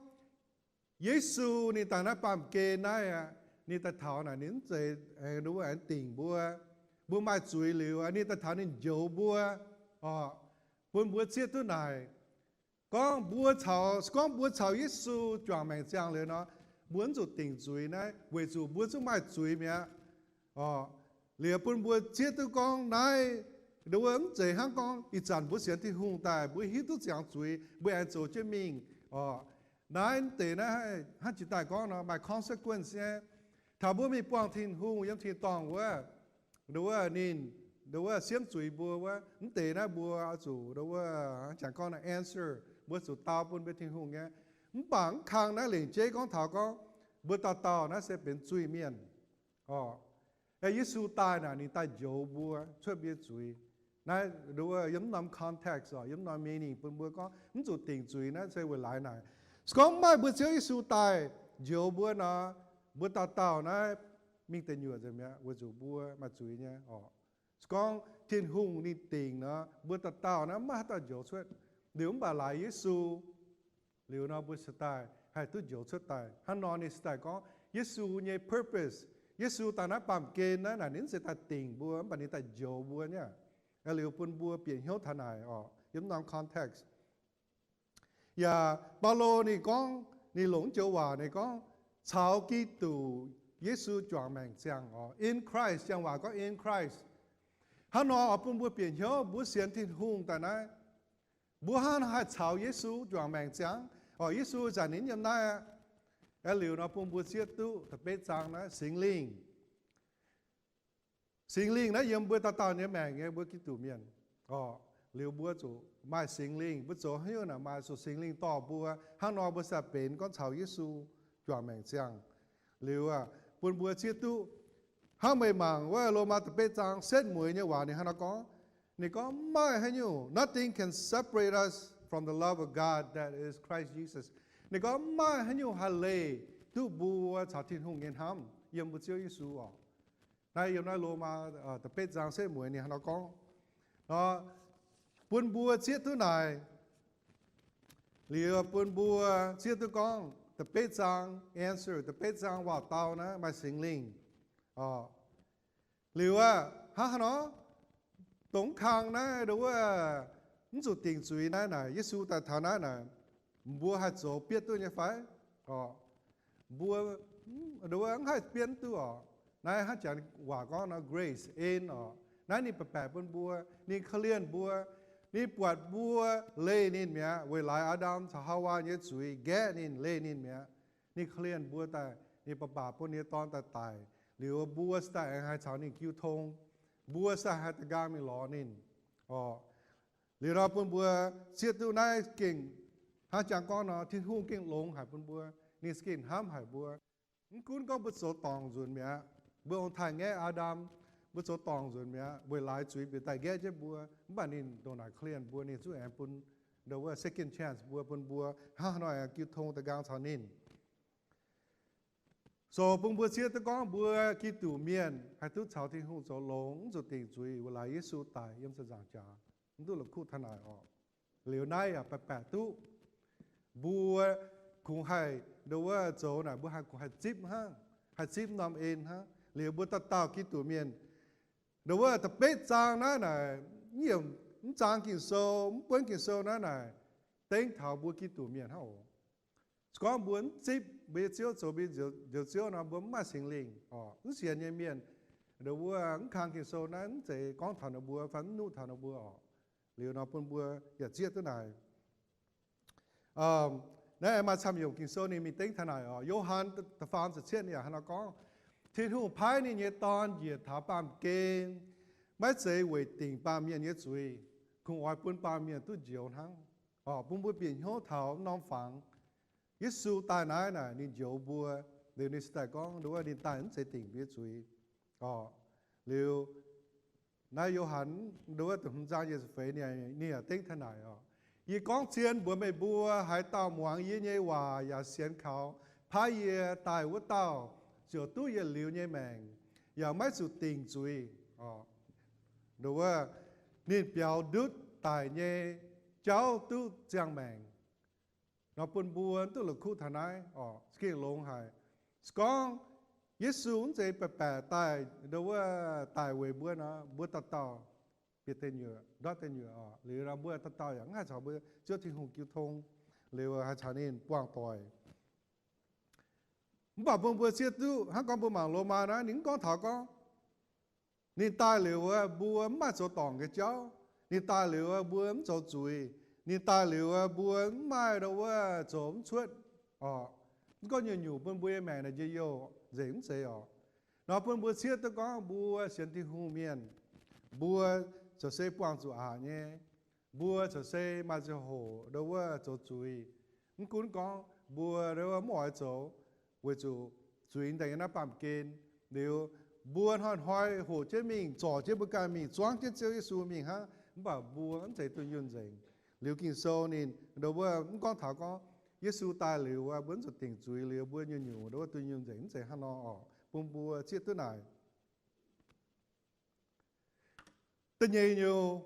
Yesu ninh daaih naaiv baamh gen naaiv aqv, ninh daaih taux naaic ninh mv zeiz aengx nduov aengx dingc mbuo. Mbuo maaih zuiz liuz, ninh daaih taux ninh njoux mbuo oc. Bun mbuo zieqv duqv naaic, gorngv mbuo caux, gorngv mbuo caux Yesu juangc maengc ziangh liuz nor, mbuo mv zuqc dingc zuiz naaiv, weic zuqc mbuo zungv maaih zuiz mi'aqv oc. Liuz bun mbuo zieqv duqv gorngv naaiv, nduov mv zeiz hnangv gorngv ih zanc mbuo sienx Tin-Hungh daaih mbuo hiuv duqv ziangx zuiz mbuo aengx zoux jienv mingh oc. Naaiv deix naaiv hnangv jiex daaih gorngv nor maaih consequence nyei. Taux mbuo mingh buangh Tin-Hungh yiem tin-dorngh wuov, nduov ninh, nduov siemv zuiz mbuo wuov, mv deix naaiv mbuo oix zuqc nduov jangx gorngv naaiv answer, mbuo zuqc dau bun mbuo Tin-Hungh nyei. Mv baac mv kang naaiv lengc jeiv gorngv taux gorngv mbuo dauh dauh naaiv se benx zuiz-mienh oc. Aeqv, Yesu daaih naaic ninh daaih njoux mbuo cuotv mbuo nyei zuiz. Naaiv nduov yiem mv norm context oc, yiem mv norm meaning bun mbuo gorngv mv zuqc dingc zuiz naaiv se weic laaix naaic. Se gorngv mv maaih mbuo Ziouv Yesu daaih njoux mbuo nor, mbuo dauh dauh naaiv mingh deic nyuoqc nzengc mi'aqv, weic zuqc mbuo maaih zuiz nyei oc. Se gorngv Tin-Hungh ninh dingc nor, mbuo dauh dauh naaiv maiv haaix dauh njoux cuotv. Liuz mv baac laaix Yesu liuz nor mbuo se daaih haih duqv njoux cuotv daaih. Hnangv nor ninh se daaih gorngv Yesu nyei purpose, Yesu daaih naaiv baamh gen naaiv naaic ninh mv zeiz daaih dingc mbuo, mv baac ninh daaih njoux mbuo nyei. Liuz bun mbuo bieqc hnyouv taux naaic oc, yiem norm context. Yaac Baulo ninh gorngv, ninh longc joux waac ninh gorngv, caux Giduc Yesu juangc maengc ziangh oc. In Christ, janx waac gorngv in Christ. Hnangv nor oix bun mbuo bieqc hnyouv mbuo sienx Tin-Hungh daaih naaiv, mbuo hnangv haih caux Yesu juangc maengc ziangh oc. Yesu zanc ninh yiem naaiv aqv. Aeqv, liuz nor bun mbuo zieqv duqv da'betv zaang naaiv Singx Lingh. Singx Lingh naaiv yiem mbuo dauh dauh nyei maengc nyei mbuo Giduc mienh oc. Liuz mbuo zuqc maaih Singx Lingh, mbuo zoux haaix nyungc naaic maaih zuqc Singx Lingh dorh mbuo. Hnangv nor mbuo se benx gorngv caux Yesu juangc maengc ziangh. Liuz bun mbuo zieqv duqv hnangv meih mangc wuov Lomaa da'betv zaang setv mueiz nyei waac ninh hnangv nor gorngv. Ninh gorngv, maiv maaih haaix nyungc, nothing can separate us from the love of God that is Christ Jesus. Ninh gorngv maiv maaih haaix nyungc haih leih duqv mbuo caux Tin-Hungh nyei hnamv yiem mbuo Ziouv Yesu oc. Naaiv yiem naaiv Lomaa da'betv zaang setv mueiz ninh hnangv nor gorngv. Nor bun mbuo zieqv duqv naaic, liuz bun mbuo zieqv duqv gorngv da'betv zaang answer, da'betv zaang waac-dau naaiv maaih Singx Lingh. Liuz aqv, hnangv haaix nor, dongh mv kang naaiv ndo wuov mv zuqc dingc zuiz naaiv naaic, Yesu daaih taux naaiv naaic, mbuo haih zoux bietv duqv nyei fai? Mbuo ndo wuov mv haih bietv duqv oc. Naaiv hnangv janx waac gorngv nor grace in oc. Naaiv ninh baeqc baeqc bun mbuo, ninh korv-lienh mbuo, ninh buatc mbuo leih ninh mi'aqv. Weic laaix Aa^ndam caux Haawaa nyei zuiz nqaeqv ninh, leih ninh mi'aqv. Ninh korv-lienh mbuo daaih, ninh baac baac bun ninh nyei Dorn daaih daic. Liuz mbuo se daaih aengx haih caux ninh jiu tong. Mbuo se daaih haih da'nqaang mingh lorz ninh oc. Liuz nor bun mbuo zieqv duqv naaiv gengh hnangv jangx gorngv nor, Tin-Hungh gengh longx haic bun mbuo. Ninh gengh hnamv haic mbuo. Mv gunv gorngv mbuo zoux dorngc nzunc mi'aqv, mbuo ong-taaix-ngaeqv Aa^ndam, mbuo zoux dorngc nzunc mi'aqv, weic laaix zuiz bieqc daaih nqaeqv jienv mbuo. Mv baac ninh ndongc naaic korv-lienh mbuo, ninh zungv aengx bun ndo wuov second chance mbuo, bun mbuo hnangv haaix nor aengx jiu tong da'nqaang caux ninh. So bun mbuo zieqv duqv gorngv mbuo Giduc mienh haih duqv caux Tin-Hungh zoux longx, mv zuqc dingc zuiz, weic laaix Yesu daic yiem ziepc nzaangc jaax, mv duqv la'kuqv taux naaic oc. Liuz naaiv yaac baeqc baeqc duqv mbuo kungx haih ndo wuov zoux naaic, mbuo haih kungx haih zipv hnangv, haih zipv norm en hnangv. Liuz mbuo dauh dauh Giduc mienh ndo wuov da'betv zaang naaiv naaic, mv yiemc mv zaang Ging-Sou, mv buonv Ging-Sou naaiv naaic, dengv taux mbuo Giduc mienh hnangv oc. Se gorngv mbuo mv zipv mbuo nyei Ziouv zoux mbuo Njoux Ziouv nor, mbuo mv maaih Singx Lingh oc. Mv sienx nyei mienh ndo wuov mv kang Ging-Sou naaiv mv zeiz gorngv taux ninh mbuo fai mv nuqv taux ninh mbuo oc. Liuz nor bun mbuo yaac zieqv duqv naaic. Naaiv maaih camv-nyungc Ging-Sou ninh mingh dengv taux naaic oc. Yo^han da'faam ziepc cietv ninh yaac hnangv nor gorngv, Tin-Hungh paaiv ninh nyei Dorn njiec taux baamh gen, maiv zeiz weic dingc baamh mienh nyei zuiz, kungx oix bun baamh mienh duqv njoux hnangv. Oc, bun mbuo bieqc hnyouv taux norm fangx. Yesu daaih naaiv naaic ninh njoux mbuo. Liuz ninh se daaih gorngv ndo wuov ninh daaih mv zeiz dingc mbuo nyei zuiz. Oc, liuz naaiv Yo^han ndo wuov da'hmz zaang nyic ziepc feix ninh yaac dengv taux naaic oc, Yie gorngv zien mbuox meih mbuo, haaix dauh muangx yie nyei waac yaac sienx kaux paaiv yie daaih wuov dauh, ziouc duqv yietc liuz nyei maengc, yaac maiv zuqc dingc zuiz. Oc, ndo wuov ninh biaux ndutv daic nyei jauv duqv ziangh maengc. Nor bun mbuo duqv la'kuqv taux naaiv oc, gengh longx haic. Se gorngv Yesu mv zeiz baeqc baeqc daaih ndo wuov daic weic mbuo nor, mbuo dauh dauh bieqc deic nyuoqc, ndortv deic nyuoqc oc. Liuz nor mbuo dauh dauh yaac mv haih caux mbuo Ziouv Tin-Hungh jiu tong, liuz haih caux ninh buangh doic. Mv baac bun mbuo zieqv duqv hnangv gorngv mbuo mangc Lomaa naaiv, ninh mv gorngv taux gorngv ninh daaih liuz wuov mbuo mv maaih zoux dorngc nyei jauv, ninh daaih liuz wuov mbuo mv zoux zuiz, ninh daaih liuz wuov mbuo mv maaih ndo wuov zoux mv cuotv oc. Mv gorngv nyungc-nyungc bun mbuo nyei maengc naaic njien-youh nzengc mv zeiz oc. Nor bun mbuo zieqv duqv gorngv mbuo sienx Tin-Hungh mienh, mbuo ziouc se buangh zuqc aqc nyei. Mbuo ziouc se maaih ziangh hoc ndo wuov zoux zuiz. Mv gunv gorngv mbuo ndo wuov mv oix zoux, weic zuqc zuiz daaih nyei naaiv baamh gen. Liuz mbuo hnoi-hnoi hoqc jienv mingh, zorc jienv mbuo ganh mingh, zuangv jienv Ziouv Yesu mingh hnangv. Mv baac mbuo mv zeiz dunh yunh nzengc. Liuz Ging-Sou ninh ndo wuov mv gorngv taux gorngv Yesu daaih liuz wuov mbuo mv zuqc dingc zuiz, liuz mbuo nyungc-nyungc ndo wuov dunh yunh nzengc, mv zeiz hnangv nor oc. Bun mbuo zieqv duqv naaic. Da'nyeic nyungc,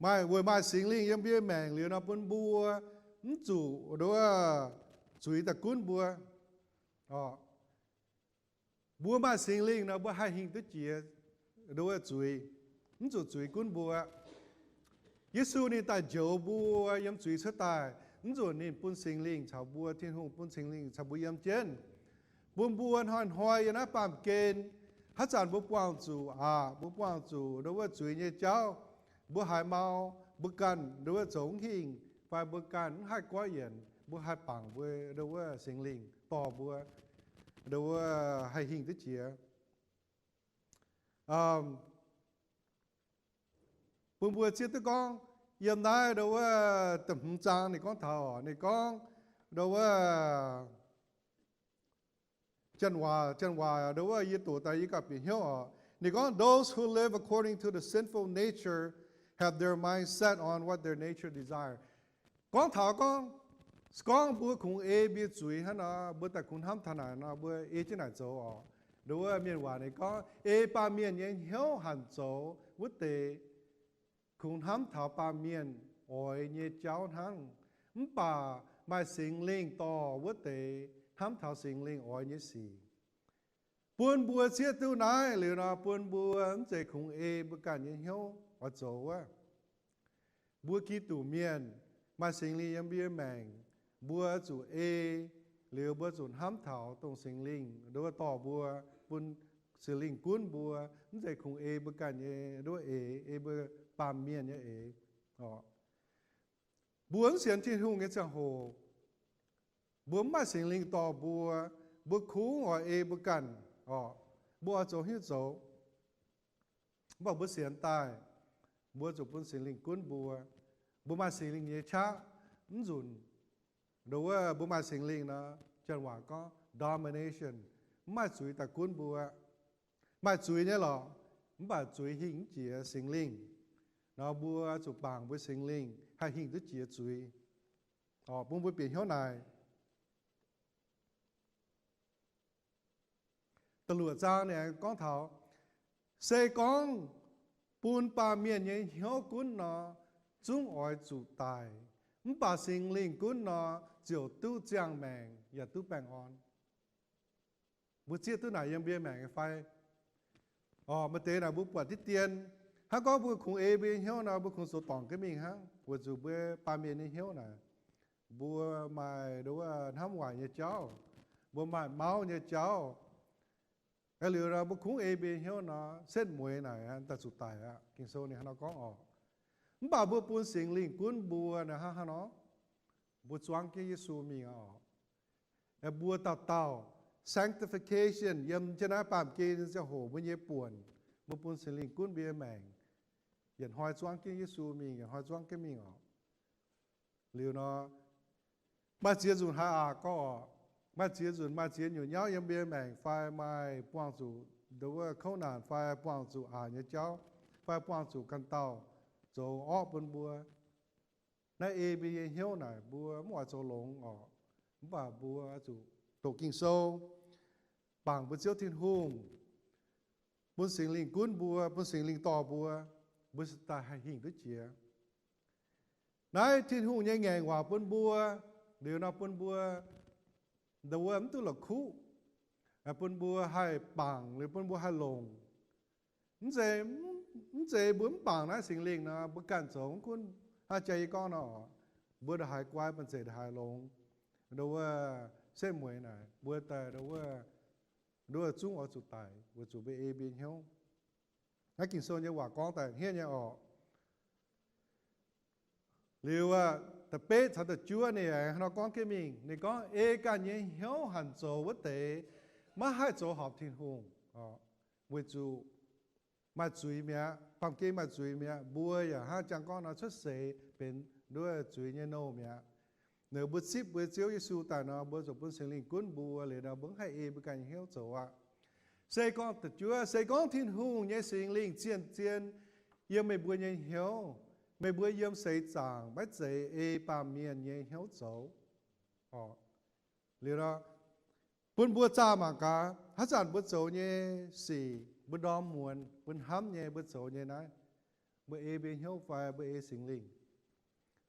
maaih, weic maaih Singx Lingh yiem mbuo nyei maengc liuz nor bun mbuo mv zuqc ndo wuov zuiz daaih gunv mbuo. Mbuo maaih Singx Lingh nor mbuo haih hingh duqv jiex ndo wuov zuiz, mv zuqc zuiz gunv mbuo. Yesu ninh daaih njoux mbuo yiem zuiz cuotv daaih, Mv nzunc ninh bun Singx Lingh caux mbuo, Tin-Hungh bun Singx Lingh caux mbuo yiem jienv, bun mbuo hnoi-hnoi yiem naaiv baamh gen, haaix zanc mbuo buangh zuqc aqc, mbuo buangh zuqc ndau wuov zuiz nyei jauv, mbuo haiz mau, mbuo ganh ndau wuov zoux mv hingh, fai mbuo ganh mv haih goiv yienc, mbuo haih bangc mbuo ndau wuov Singx Lingh dorh mbuo ndau wuov haih hingh duqv jiex. Bun mbuo zieqv duqv gorngv, yiem naaiv ndau wuov da'hmz zaang ninh gorngv taux oc, ninh gorngv ndau wuov, janx-waac, janx-waac ndau wuov yie doqc daaih yie gauh bieqc hnyouv oc. Ninh gorngv, those who live according to the sinful nature have their mind set on what their nature desire. Gorngv taux gorngv, se gorngv mbuo kungx ei mbuo nyei zuiz hnangv nor, mbuo daaih kungx hnamv taux naaic nor, mbuo ei jienv naaic zoux oc. Ndau wuov mienh waac ninh gorngv, ei baamh mienh nyei hnyouv hanc zoux wuov deix, kungx hnamv taux baamh mienh oix nyei jauv hnangv. Mv baac maaih Singx Lingh dorh wuov deix hnamv taux Singx Lingh oix nyei sic. Bun mbuo zieqv duqv naaiv liuz nor, bun mbuo mv zeiz kungx ei mbuo ganh nyei hnyouv oix zoux wuov. Mbuo Giduc mienh maaih Singx Lingh yiem mbuo nyei maengc, mbuo zuqc ei, liuz mbuo zuqc hnamv taux dongh Singx Lingh ndau wuov dorh mbuo, bun Singx Lingh gunv mbuo, mv zeiz kungx ei mbuo ganh nyei ndau wuov eix, ei mbuo baamh mienh nyei eix. Mbuo mv sienx Tin-Hungh nyei ziangh hoc, mbuo mv maaih Singx Lingh dorh mbuo, mbuo kungx oix ei mbuo ganh oc, mbuo oix zoux haaix nyungc zoux. Mv baac mbuo sienx daaih, mbuo zuqc bun Singx Lingh gunv mbuo. Mbuo maaih Singx Lingh nyei qaqv, mv nzunc ndau wuov mbuo maaih Singx Lingh nor, janx-waac gorngv domination, mv maaih zuiz daaih gunv mbuo. Maaih zuiz nyei lorqc, mv baac zuiz hingh mv jiex Singx Lingh. Nor mbuo zuqc bangc mbuo Singx Lingh haih hingh duqv jiex zuiz. Bun mbuo bieqc hnyouv naaic. Da'luoqc zaang ninh gorngv taux, se gorngv bun baamh mienh nyei hnyouv gunv nor, zungv oix zuqc daic. Mv baac Singx Lingh gunv nor, ziouc duqv ziangh maengc yaac duqv baengh orn. Mbuo zieqv duqv naaic yiem mbuo nyei maengc nyei fai? Orqc, maaih deix naaic mbuo buatc diqv dien. Hnangv gorngv mbuo kungx ei mbuo nyei hnyouv nor, mbuo kungx zoux dorngc jienv mingh hnangv, weic zuqc mbuo baamh mienh nyei hnyouv naaic, mbuo maaih ndau wuov hnamv waaic nyei jauv, mbuo maaih mauv nyei jauv. Aeqv, liuz nor mbuo kungx ei mbuo nyei hnyouv nor, setv mueiz naaic daaih zuqc daic aqv. Ging-Sou ninh hnangv nor gorngv orqc. Mv baac mbuo bun Singx Lingh gunv mbuo naaic hnangv haaix nor? Mbuo zuangv jienv Yesu mingh orqc. Mbuo dauh dauh sanctification yiem jienv naaiv baamh gen nyei ziangh hoc mbuo nyei buonc, mbuo bun Singx Lingh gunv mbuo nyei maengc, yietc hnoi zuangv jienv Yesu mingh, yietc hnoi zuangv jienv mingh orqc. Liuz nor, maaih ziex nzunc haaix aqc gorngv orqc, maaih ziex nzunc maaih ziex nyuoqc nyauv yiem mbuo nyei maengc fai maaih buangh zuqc ndau wuov kouv naanc fai buangh zuqc aqc nyei jauv fai buangh zuqc ganh dauh zoux orqv bun mbuo. Naaiv ei mbuo nyei hnyouv naaic mbuo mv oix zoux longx orqc. Mv baac mbuo zuqc doqc Ging-Sou, bangc mbuo Ziouv Tin-Hungh, bun Singx Lingh gunv mbuo, bun Singx Lingh dorh mbuo, mbuo se daaih haih hingh duqv jiex. Naaiv Tin-Hungh nyei ngaengc waac bun mbuo, liuz nor bun mbuo ndau wuov mv duqv la'kuqv, bun mbuo haih bangc, liuz bun mbuo haih longc. Mv zeiz, mv zeiz mbuo mv bangc naaiv Singx Lingh nor, mbuo ganh zoux mv gunv hnangv jaa yie gorngv nor, mbuo ndongc haaix guai banh zeic ndongc haaix longx. Ndau wuov setv mueiz naaic, mbuo daaih ndau wuov, ndau wuov zungv oix zuqc daic weic zuqc mbuo ei mbuo nyei hnyouv. Naaiv Ging-Sou nyei waac gorngv daaih hniev nyei orqc. Liuz aac, da'betv caux da'juov ninh aengx nor gorngv jienv mingh. Ninh gorngv, ei ganh nyei hnyouv hanc zoux wuov deix, maiv haih zoux horpc Tin-Hungh, weic zuqc maaih zuiz mi'aqv. Baamh gen maaih zuiz mi'aqv. Mbuo yaac hnangv jangx gorngv nor cuotv seix benx nduov zuiz nyei nouh mi'aqv. Ninh mbuo zipv mbuo Ziouv Yesu daaih nor, mbuo zuqc bun Singx Lingh gunv mbuo, liuz nor mbuo mv haih ei mbuo ganh nyei hnyouv zoux aqv. Se gorngv da'juov, se gorngv Tin-Hungh nyei Singx Lingh zien-zien yiem meih mbuo nyei hnyouv, meih mbuo yiem seix zaangc maiv zeiz ei baamh mienh nyei hnyouv zoux. Liuz nor, bun mbuo zaah mangc gaax, haaix zanc mbuo zoux nyei sic, mbuo ndorm muonz, mbuo hnamv nyei, mbuo zoux nyei naaiv, mbuo ei mbuo hnyouv fai mbuo ei Singx Lingh?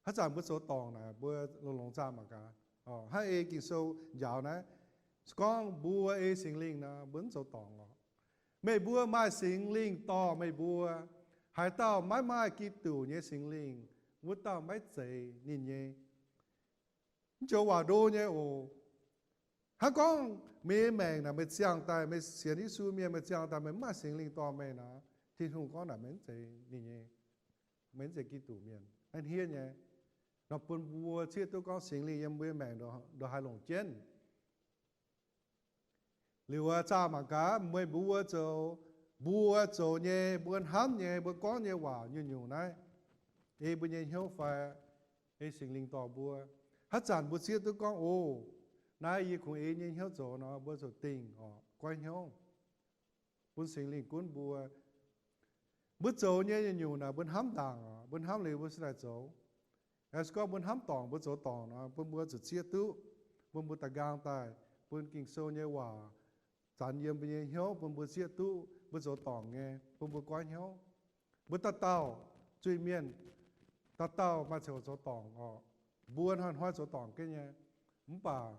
Haaix zanc mbuo zoux dorngc naaic, mbuo longx-longx zaah mangc gaax. Hnangv ei Ging-Sou njaaux naaiv, gorngv mbuo ei Singx Lingh nor, mbuo mv zoux dorngc lorqc. Meih mbuo maaih Singx Lingh dorh meih mbuo. Haaix dauh maiv maaih Giduc nyei Singx Lingh, wuov dauh maiv zeiz ninh nyei. Mv joux waac ndo nyei oc. Hnangv gorngv meih nyei maengc naaic meih ziangh daaih, meih sienx Yesu mienh meih ziangh daaih meih mv maaih Singx Lingh dorh meih nor, Tin-Hungh gorngv naaic meih mv zeiz ninh nyei, meih mv zeiz Giduc mienh. Naaiv hniev nyei. Nor bun mbuo zieqv duqv gorngv Singx Lingh yiem mbuo nyei maengc ndongc haaix longc jienv. Liuz wuov zaah mangc gaax, meih mbuo zoux, mbuo zoux nyei, mbuo hnamv nyei, mbuo gorngv nyei waac nyungc-nyungc naaiv, ei mbuo nyei hnyouv fai ei Singx Lingh dorh mbuo? Haaix zanc mbuo zieqv duqv gorngv, o, naaiv yie kungx ei nyei hnyouv zoux nor, mbuo ziouc dingh oc, goiv hnyouv bun Singx Lingh gunv mbuo. Mbuo zoux nyei nyungc-nyungc naaic mbuo hnamv ndaangc oc, mbuo hnamv liuz mbuo se daaih zoux. As gorngv mbuo hnamv dorngc mbuo zoux dorngc nor, bun mbuo ziouc zieqv duqv, bun mbuo da'nqaang daaih, bun Ging-Sou nyei waac zanx yiem mbuo nyei hnyouv, bun mbuo zieqv duqv mbuo zoux dorngc nyei, bun mbuo goiv hnyouv. Mbuo dauh dauh zuiz-mienh, dauh dauh maaih ziangh hoc zoux dorngc oc. Mbuo hnoi-hnoi zoux dorngc jienv nyei. Mv baac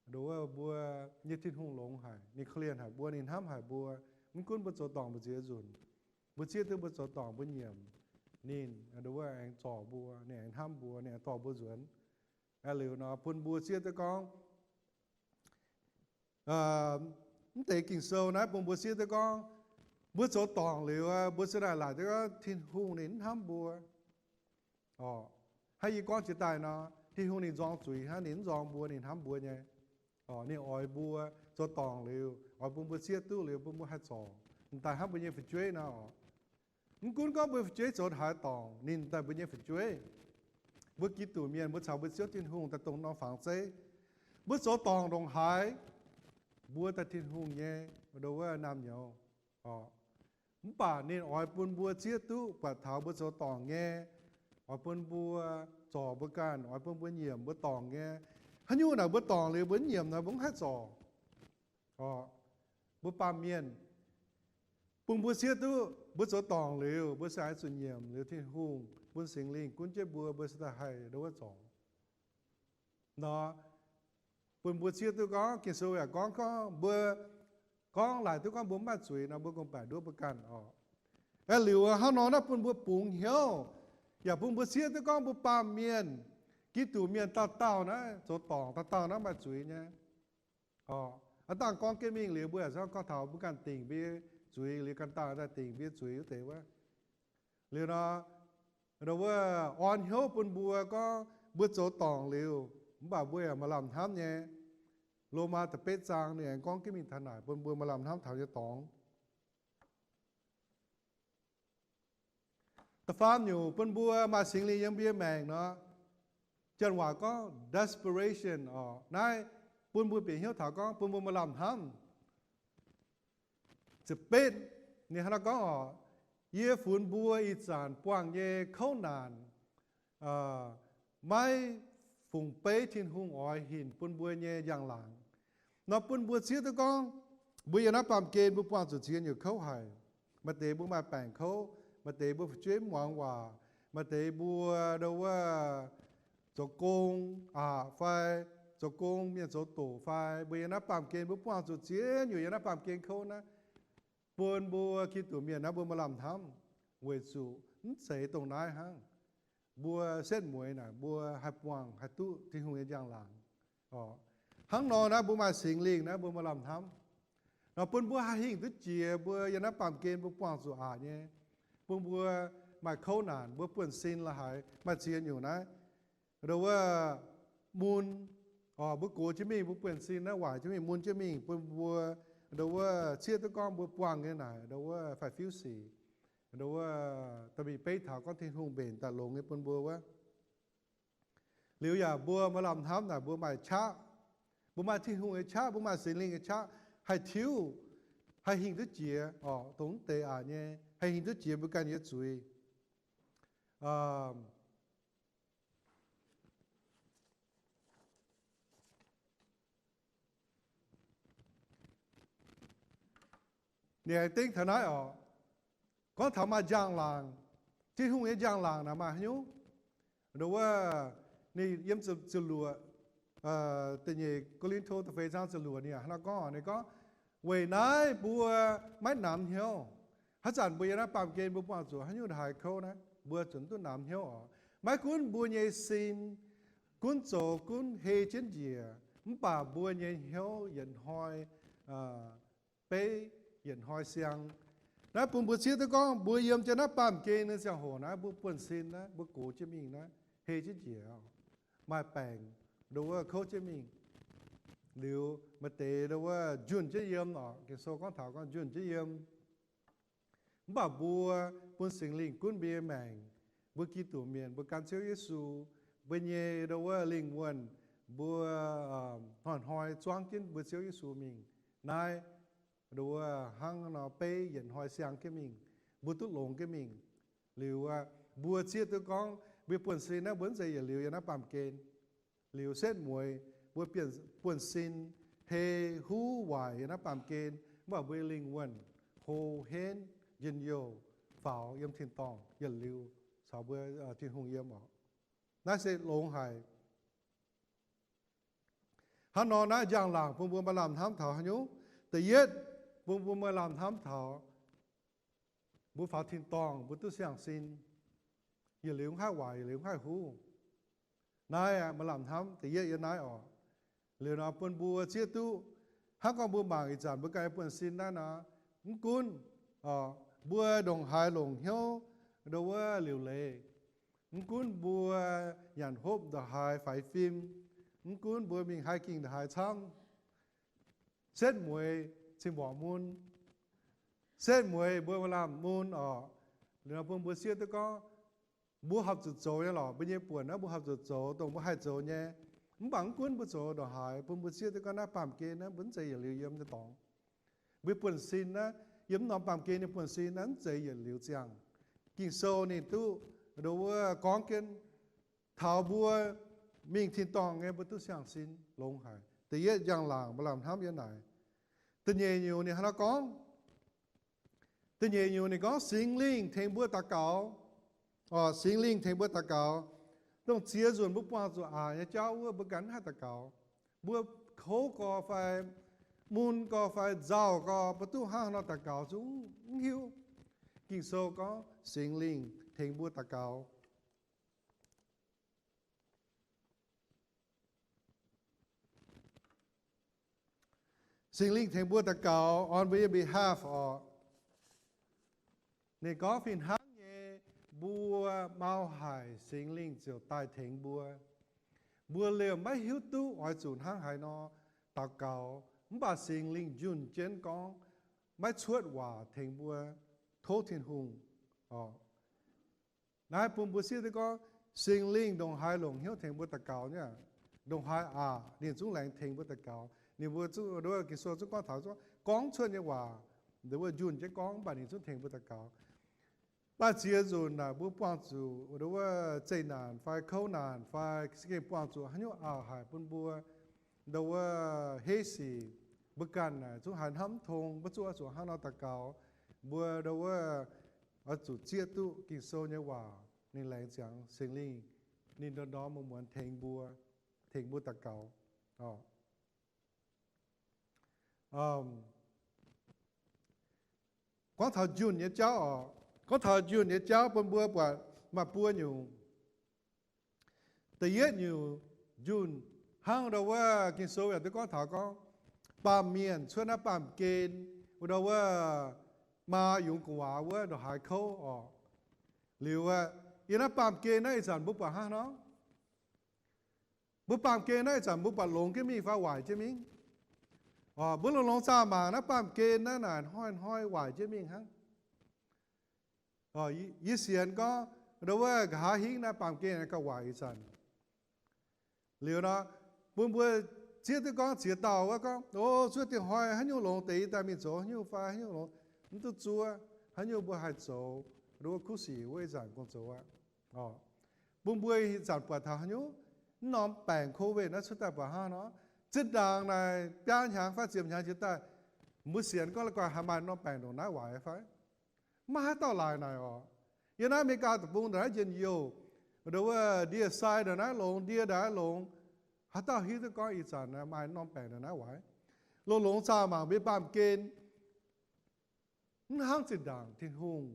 nduov mbuo nyei Tin-Hungh longx haic, ninh korv-lienh haic mbuo, ninh hnamv haic mbuo. Mv gunv mbuo zoux dorngc mbu'ziex nzunc, mbuo zieqv duqv mbuo zoux dorngc mbuo nyiemc, ninh nduov aengx zorc mbuo, ninh aengx hnamv mbuo, ninh aengx dorh mbuo nzuonx. Aa, liuz nor bun mbuo zieqv duqv gorngv, mv deix Ging-Sou naaiv bun mbuo zieqv duqv gorngv, mbuo zoux dorngc liuz, mbuo ziouc daaih laaic duqv gorngv Tin-Hungh ninh mv hnamv mbuo. Oc, hnangv yie gorngv jiex daaih nor, Tin-Hungh ninh nzorng zuiz hnangv, ninh mv nzorng mbuo, ninh hnamv mbuo nyei. Oc, ninh oix mbuo zoux dorngc liuz, oix bun mbuo zieqv duqv liuz, bun mbuo haih zorc, m'daaih hnamv mbuo nyei fu'jueiv nor. Mv gunv gorngv mbuo fu'jueiv zoux haaix dorngc, ninh daaih mbuo nyei fu'jueiv. Mbuo Giduc mienh, mbuo caux mbuo Ziouv Tin-Hungh daaih dongh norm fangx zeiv. Mbuo zoux dorngc ndongc haaix, mbuo daaih Tin-Hungh nyei, nduov wuov, naamh nyouz. Mv baac ninh oix bun mbuo zieqv duqv buatc taux mbuo zoux dorngc nyei, oix bun mbuo zorc mbuo ganh, oix bun mbuo nyiemc mbuo dorngc nyei. Haaix nyungc naaic mbuo dorngc liuz mbuo mv nyiemc nor, mbuo mv haih zorc. Mbuo baamh mienh, bun mbuo zieqv duqv mbuo zoux dorngc liuz, mbuo se haih zuqc nyiemc liuz Tin-Hungh bun Singx Lingh gunv jienv mbuo, mbuo se daaih haih nduov wuov zorc. Nor, bun mbuo zieqv duqv gorngv, Ging-Sou yaac gorngv, gorngv mbuo gorngv laaic duqv gorngv mbuo mv maaih zuiz nor, mbuo gorngv-baeqc nduov mbuo ganh oc. Aeqv, liuz hnangv nor naaiv bun mbuo bungx hnyouv, yaac bun mbuo zieqv duqv gorngv mbuo baamh mienh, Giduc mienh dauh dauh naaiv zoux dorngc, dauh dauh naaiv maaih zuiz nyei. Aa, dangh gorngv jienv mingh liuz, mbuo yaac gorngv taux mbuo ganh dingc mbuo nyei zuiz liuz, ganh dauh daaih dingc mbuo nyei zuiz wuov deix wuov. Liuz nor, wuov orn hnyouv bun mbuo gorngv mbuo zoux dorngc liuz, mv baac mbuo yaac maaih lamh hnamv nyei. Lomaa da'betv zaang ninh aengx gorngv jienv mingh taux naaic, bun mbuo maaih lamh hnamv taux nyei dorngx. Da'faam nyungc bun mbuo maaih Singx Lingh yiem mbuo nyei maengc nor, janx waac gorngv desperation oc. Naaiv bun mbuo bieqc hnyouv taux gorngv bun mbuo maaih lamh hnamv. Ziepc betv, ninh hnangv naaiv gorngv oc, yie funx mbuo ih zanc buangh nyei kouv naanc, maiv fungx beiv Tin-Hungh oix hinc bun mbuo nyei njang-laangc. Nor bun mbuo zieqv duqv gorngv, mbuo yiem naaiv baamh gen mbuo buangh zuqc ziex nyungc kouv haic. Maaih deix mbuo maaih baengc kouv, maaih deix mbuo fu'jueiv mv muangx waac, maaih deix mbuo ndo wuov zoux gong aqc fai zoux gong mienh zoux doqc fai, mbuo yiem naaiv baamh gen mbuo buangh zuqc ziex nyungc yiem naaiv baamh gen kouv naaiv, bun mbuo Giduc mienh naaiv mbuo maaih lamh hnamv, weic zuqc mv zeiz dongh naaiv hnangv. Mbuo setv mueiz naaic mbuo haih buangh haih duqv Tin-Hungh nyei njang-laangc. Hnangv nor naaiv mbuo maaih Singx Lingh naaiv mbuo maaih lamh hnamv. Nor bun mbuo haih hingh duqv jiex mbuo yiem naaiv baamh gen mbuo buangh zuqc aqc nyei, bun mbuo maaih kouv naanc, mbuo buonv-sin la'haaix maaih ziex nyungc naaiv. Ndo wuov mun, mbuo gox jienv mingh mbuo buonv-sin naaiv waaic jienv mingh mun jienv mingh bun mbuo, ndo wuov zieqv duqv gorngv mbuo buangh nyei naaic ndo wuov faix-fiuv sic, ndo wuov da'mingh beiv taux gorngv Tin-Hungh mbenc daaih longx nyei bun mbuo wuov. Liuz yaac mbuo maaih lamh hnamv naaic mbuo maaih qaqv, mbuo maaih Tin-Hungh nyei qaqv, mbuo maaih Singx Lingh nyei qaqv, haih tiuv, haih hingh duqv jiex oc, dongh mv deix aqc nyei, haih hingh duqv jiex mbuo ganh nyei zuiz. Ninh aengx dengv taux naaiv oc, gorngv taux maaih njang-laangc, Tin-Hungh nyei njang-laangc naaic maaih haaix nyungc? Ndo wuov, ninh yiem ziepc luoqc, da'nyeic Ko^lin^to da'feix zaang ziepc luoqc ninh hnangv naaiv gorngv, ninh gorngv, weic naaiv mbuo maiv namx hnyouv. Haaix zanc mbuo yiem naaiv baamh gen mbuo buangh zuqc haaix nyungc haaix kouv naaiv, mbuo zuqc duqv namx hnyouv oc. Maiv gunv mbuo nyei sin, gunv zoux gunv hei jienv njiec, mv baac mbuo nyei hnyouv yietc hnoi beiv yietc hnoi siang. Naaiv bun mbuo zieqv duqv gorngv mbuo yiem jienv naaiv baamh gen nyei ziangh hoc naaiv, mbuo buonv-sin naaiv, mbuo gox jienv mingh naaiv, hei jienv njiec, maaih baengc ndo wuov kouv jienv mingh. Liuz maaih deix ndo wuov njunh jienv yiem oc. Ging-Sou gorngv taux gorngv njunh jienv yiem. Mv baac mbuo bun Singx Lingh gunv mbuo nyei maengc, mbuo Giduc mienh, mbuo gan Ziouv Yesu, mbuo nyei ndo wuov lingh wuonh, mbuo hnoi-hnoi zuangv jienv mbuo Ziouv Yesu mingh. Naaiv ndo wuov hnangv nor beiv yietc hnoi siang jienv mingh, mbuo duqv longx jienv mingh. Liuz mbuo zieqv duqv gorngv mbuo buonv-sin naaiv mbuo mv zeiz yietc liuz yiem naaiv baamh gen. Liuz setv mueiz mbuo buonv-sin hei huv waaic yiem naaiv baamh gen, mv baac mbuo nyei lingh wuonh hlo henv, njien-youh, faaux yiem tin-dorngh yietc liuz caux mbuo Tin-Hungh yiem oc. Naaiv se longx haic. Hnangv nor naaiv njang-laangc bun mbuo maaih lamh hnamv taux haaix nyungc? Da'yietv, bun mbuo maaih lamh hnamv taux mbuo faaux tin-dorngh mbuo duqv siang-sin, yietc liuz mv haih waaic, yietc liuz mv haih huv. Naaiv maaih lamh hnamv da'yietv yiem naaiv oc. Liuz nor bun mbuo zieqv duqv hnangv gorngv mbuo mangc ih zanc mbuo ganh buonv-sin naaiv nor, mv gunv mbuo ndongc haaix longc hnyouv ndo wuov liuc leiz, mv gunv mbuo nyanc hopv ndongc haaix faix fim, mv gunv mbuo mingh haih ging ndongc haaix camv, setv mueiz cing mborqc mun, setv mueiz mbuo maaih lamh mun oc. Liuz nor bun mbuo zieqv duqv gorngv mbuo horpc zuqc zoux nyei lorqc. Mbuo nyei buonc naaiv mbuo horpc zuqc zoux dongh mbuo haih zoux nyei. Mv baac mv gunv mbuo zoux ndongc haaix, bun mbuo zieqv duqv gorngv naaiv baamh gen naaiv mbuo mv zeiz yietc liuz yiem nyei dorngx. Mbuo buonv-sin naaiv, yiem mv norm baamh gen nyei buonv-sin naaiv mv zeiz yietc liuz ziangh. Ging-Sou ninh duqv ndo wuov gorngv jienv taux mbuo mingh tin-dorngh nyei mbuo duqv siang-sin longx haic. Da'yietv njang-laangc maaih lamh hnamv yiem naaic. Da'nyeic nyungc ninh hnangv naaiv gorngv, da'nyeic nyungc ninh gorngv Singx Lingh tengx mbuo daux gaux. Singx Lingh tengx mbuo daux gaux. Dongh ziex nzunc mbuo buangh zuqc aqc nyei jauv wuov mbuo ganh mv haih daux gaux. Mbuo kouv gorx fai mun gorx fai nzauh gorx, mbuo duqv hnangv haaix nor daux gaux zungv mv hiuv. Ging-Sou gorngv Singx Lingh tengx mbuo daux gaux. Singx Lingh tengx mbuo daux gaux on mbuo nyei behalf oc. Ninh gorngv fih hnangv nyei, mbuo mau haic Singx Lingh ziouc daaih tengx mbuo. Mbuo liemh maiv hiuv duqv oix zuqc hnangv haaix nor daux gaux, mv baac Singx Lingh njunh jienv gorngv maiv cuotv waac tengx mbuo tov Tin-Hungh oc. Naaiv bun mbuo zieqv duqv gorngv Singx Lingh ndongc haaix longc hnyouv tengx mbuo daux gaux nyei, ndongc haaix aqc ninh zungv laengz tengx mbuo daux gaux. Ninh mbuo zungv, Ging-Sou zungv gorngv taux gorngv cuotv nyei waac, ndo wuov njunh jienv gorngv, mv baac ninh zungv tengx mbuo daux gaux. Maaih ziex nzunc naaic mbuo buangh zuqc ndo wuov zeqc naanc fai kouv naanc fai za'gengh buangh zuqc haaix nyungc auv-haic bun mbuo ndo wuov heiv sic, mbuo ganh naaic zungv haiz hnamv mv tong, mbuo zungv oix zuqc hnangv nor daux gaux. Mbuo ndo wuov oix zuqc zieqv duqv Ging-Sou nyei waac ninh laengz ziangx Singx Lingh ninh ndorm ndorm muonz muonz tengx mbuo, tengx mbuo daux gaux. Gorngv taux njunh nyei jauv oc, gorngv taux njunh nyei jauv bun mbuo buatc maaih buo nyungc. Da'yietv nyungc njunh hnangv ndo wuov Ging-Sou yaac duqv gorngv taux gorngv, baamh mienh cuotv naaiv baamh gen, ndo wuov maa yungz gu'nguaaz wuov ndongc haaix kouv oc. Liuz aqv, yiem naaiv baamh gen naaiv ih zanc mbuo buatc hnangv nor, mbuo baamh gen naaiv ih zanc mbuo buatc longx jienv mingh fai waaic jienv mingh? Mbuo longx-longx zaah mangc naaiv baamh gen naaiv naaic hnoi-hnoi waaic jienv mingh hnangv. Yie sienx gorngv ndo wuov nqa'haav hingv naaiv baamh gen gauh waaic ih zanc. Liuz nor, bun mbuo zieqv duqv gorngv ziex dauh wuov gorngv, o, zuov dingh hnoi haaix nyungc longx deix yie daaih mingh zoux haaix nyungc fai haaix nyungc longx, mv duqv zuov, haaix nyungc mbuo haih zoux, ndo wuov kuv sic wuov ih zanc gong zoux aqv. Bun mbuo ih zanc buatc taux haaix nyungc, mv norm baengc covid naaiv cuotv daaih buatc hnangv nor, zinh ndaangc naaic biaa hnyangx fai ziepc hnyangx jiex daaih, mbuo sienx gorngv la'guaih haih maaih norm baengc ndongc naaiv waaic fai? Maiv haaix dauh laaix naaic oc. Yiem naaiv America deic-bung ndongc naaiv njien-youh, ndo wuov ndie-sai ndongc naaiv longx, ndie ndongc naaiv longx, haaix dauh hiuv duqv gorngv ih zanc maaih norm baengc ndongc naaiv waaic? Longx-longx zaah mangc mbuo baamh gen, mv hnangv zinh ndaangc Tin-Hungh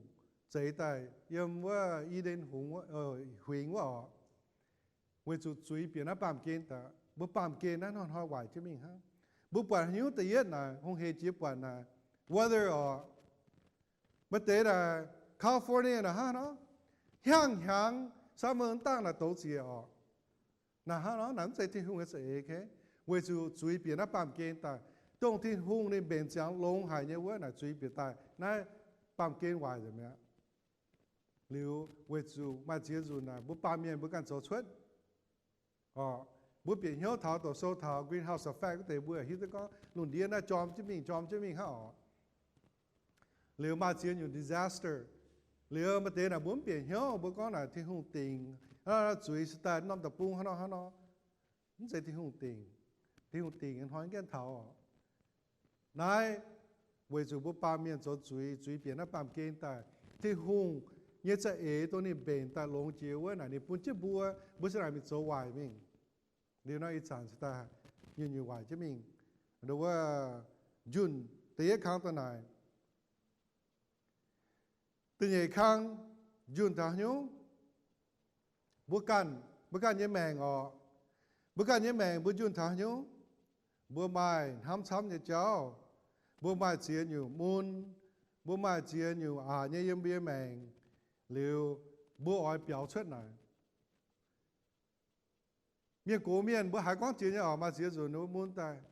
zeix daaih yiem wuov I^nden Huingx wuov oc. Weic zuqc zuiz bieqc naaiv baamh gen daaih, mbuo baamh gen naaiv hnoi-hnoi waaic jienv mingh hnangv. Mbuo buatc haaix nyungc da'yietv naaic, hungh hec jiex buatc naaic, weather orqc. Maaih deix naaic, California naaic hnangv nor, hnyangx-hnyangx summer mv dangh naaic douz zieqc orqc. Naaic hnangv nor, naaic mv zeiz Tin-Hungh nyei za'eix, weic zuqc zuiz bieqc naaiv baamh gen daaih. Dongh Tin-Hungh ninh mbenc ziangx longx haic nyei wuov naaic zuiz bieqc daaih naaiv baamh gen waaic nzengc mi'aqv. Liuz weic zuqc maaih ziex nzunc naaic mbuo baamh mienh mbuo ganh zoux cuotv. Mbuo bieqc hnyouv taux doqc sou taux greenhouse effect wuov deix mbuo hiuv duqv gorngv lungh ndiev naaiv jorm jienv mingh, jorm jienv mingh hnangv orqc. Liuz maaih ziex nyungc disaster. Liuz maaih deix naaic mbuo mv bieqc hnyouv, mbuo gorngv naaic Tin-Hungh dingc, zuiz se daaih norm deic-bung hnangv nor hnangv nor. Mv zeiz Tin-Hungh dingc. Tin-Hungh dingc hnoi gaengh taux orqc. Naaiv weic zuqc mbuo baamh mienh zoux zuiz, zuiz bieqc naaiv baamh gen daaih. Tin-Hungh nyei za'eix dongh ninh mbenc daaih longx jiex wuov naaic ninh bun jienv mbuo, mbuo se naaic mingh zoux waaic mingh. Liuz nor ih zanc se daaih nyungc-nyungc waaic jienv mingh. Nduov wuov njunh da'yietv kang daaih naaic, da'nyeic kang njunh taux haaix nyungc? Mbuo ganh, mbuo ganh nyei maengc orqc. Mbuo ganh nyei maengc mbuo njunh taux haaix nyungc? Mbuo maaih hnamv camv nyei jauv. Mbuo maaih ziex nyungc mun. Mbuo maaih ziex nyungc aqc nyei yiem mbuo nyei maengc. Liuz mbuo oix biaux cuotv naaic. Mienh gox mienh mbuo haiz gorngv jiex nyei orqc, maaih ziex nzunc ninh mbuo mun daaih,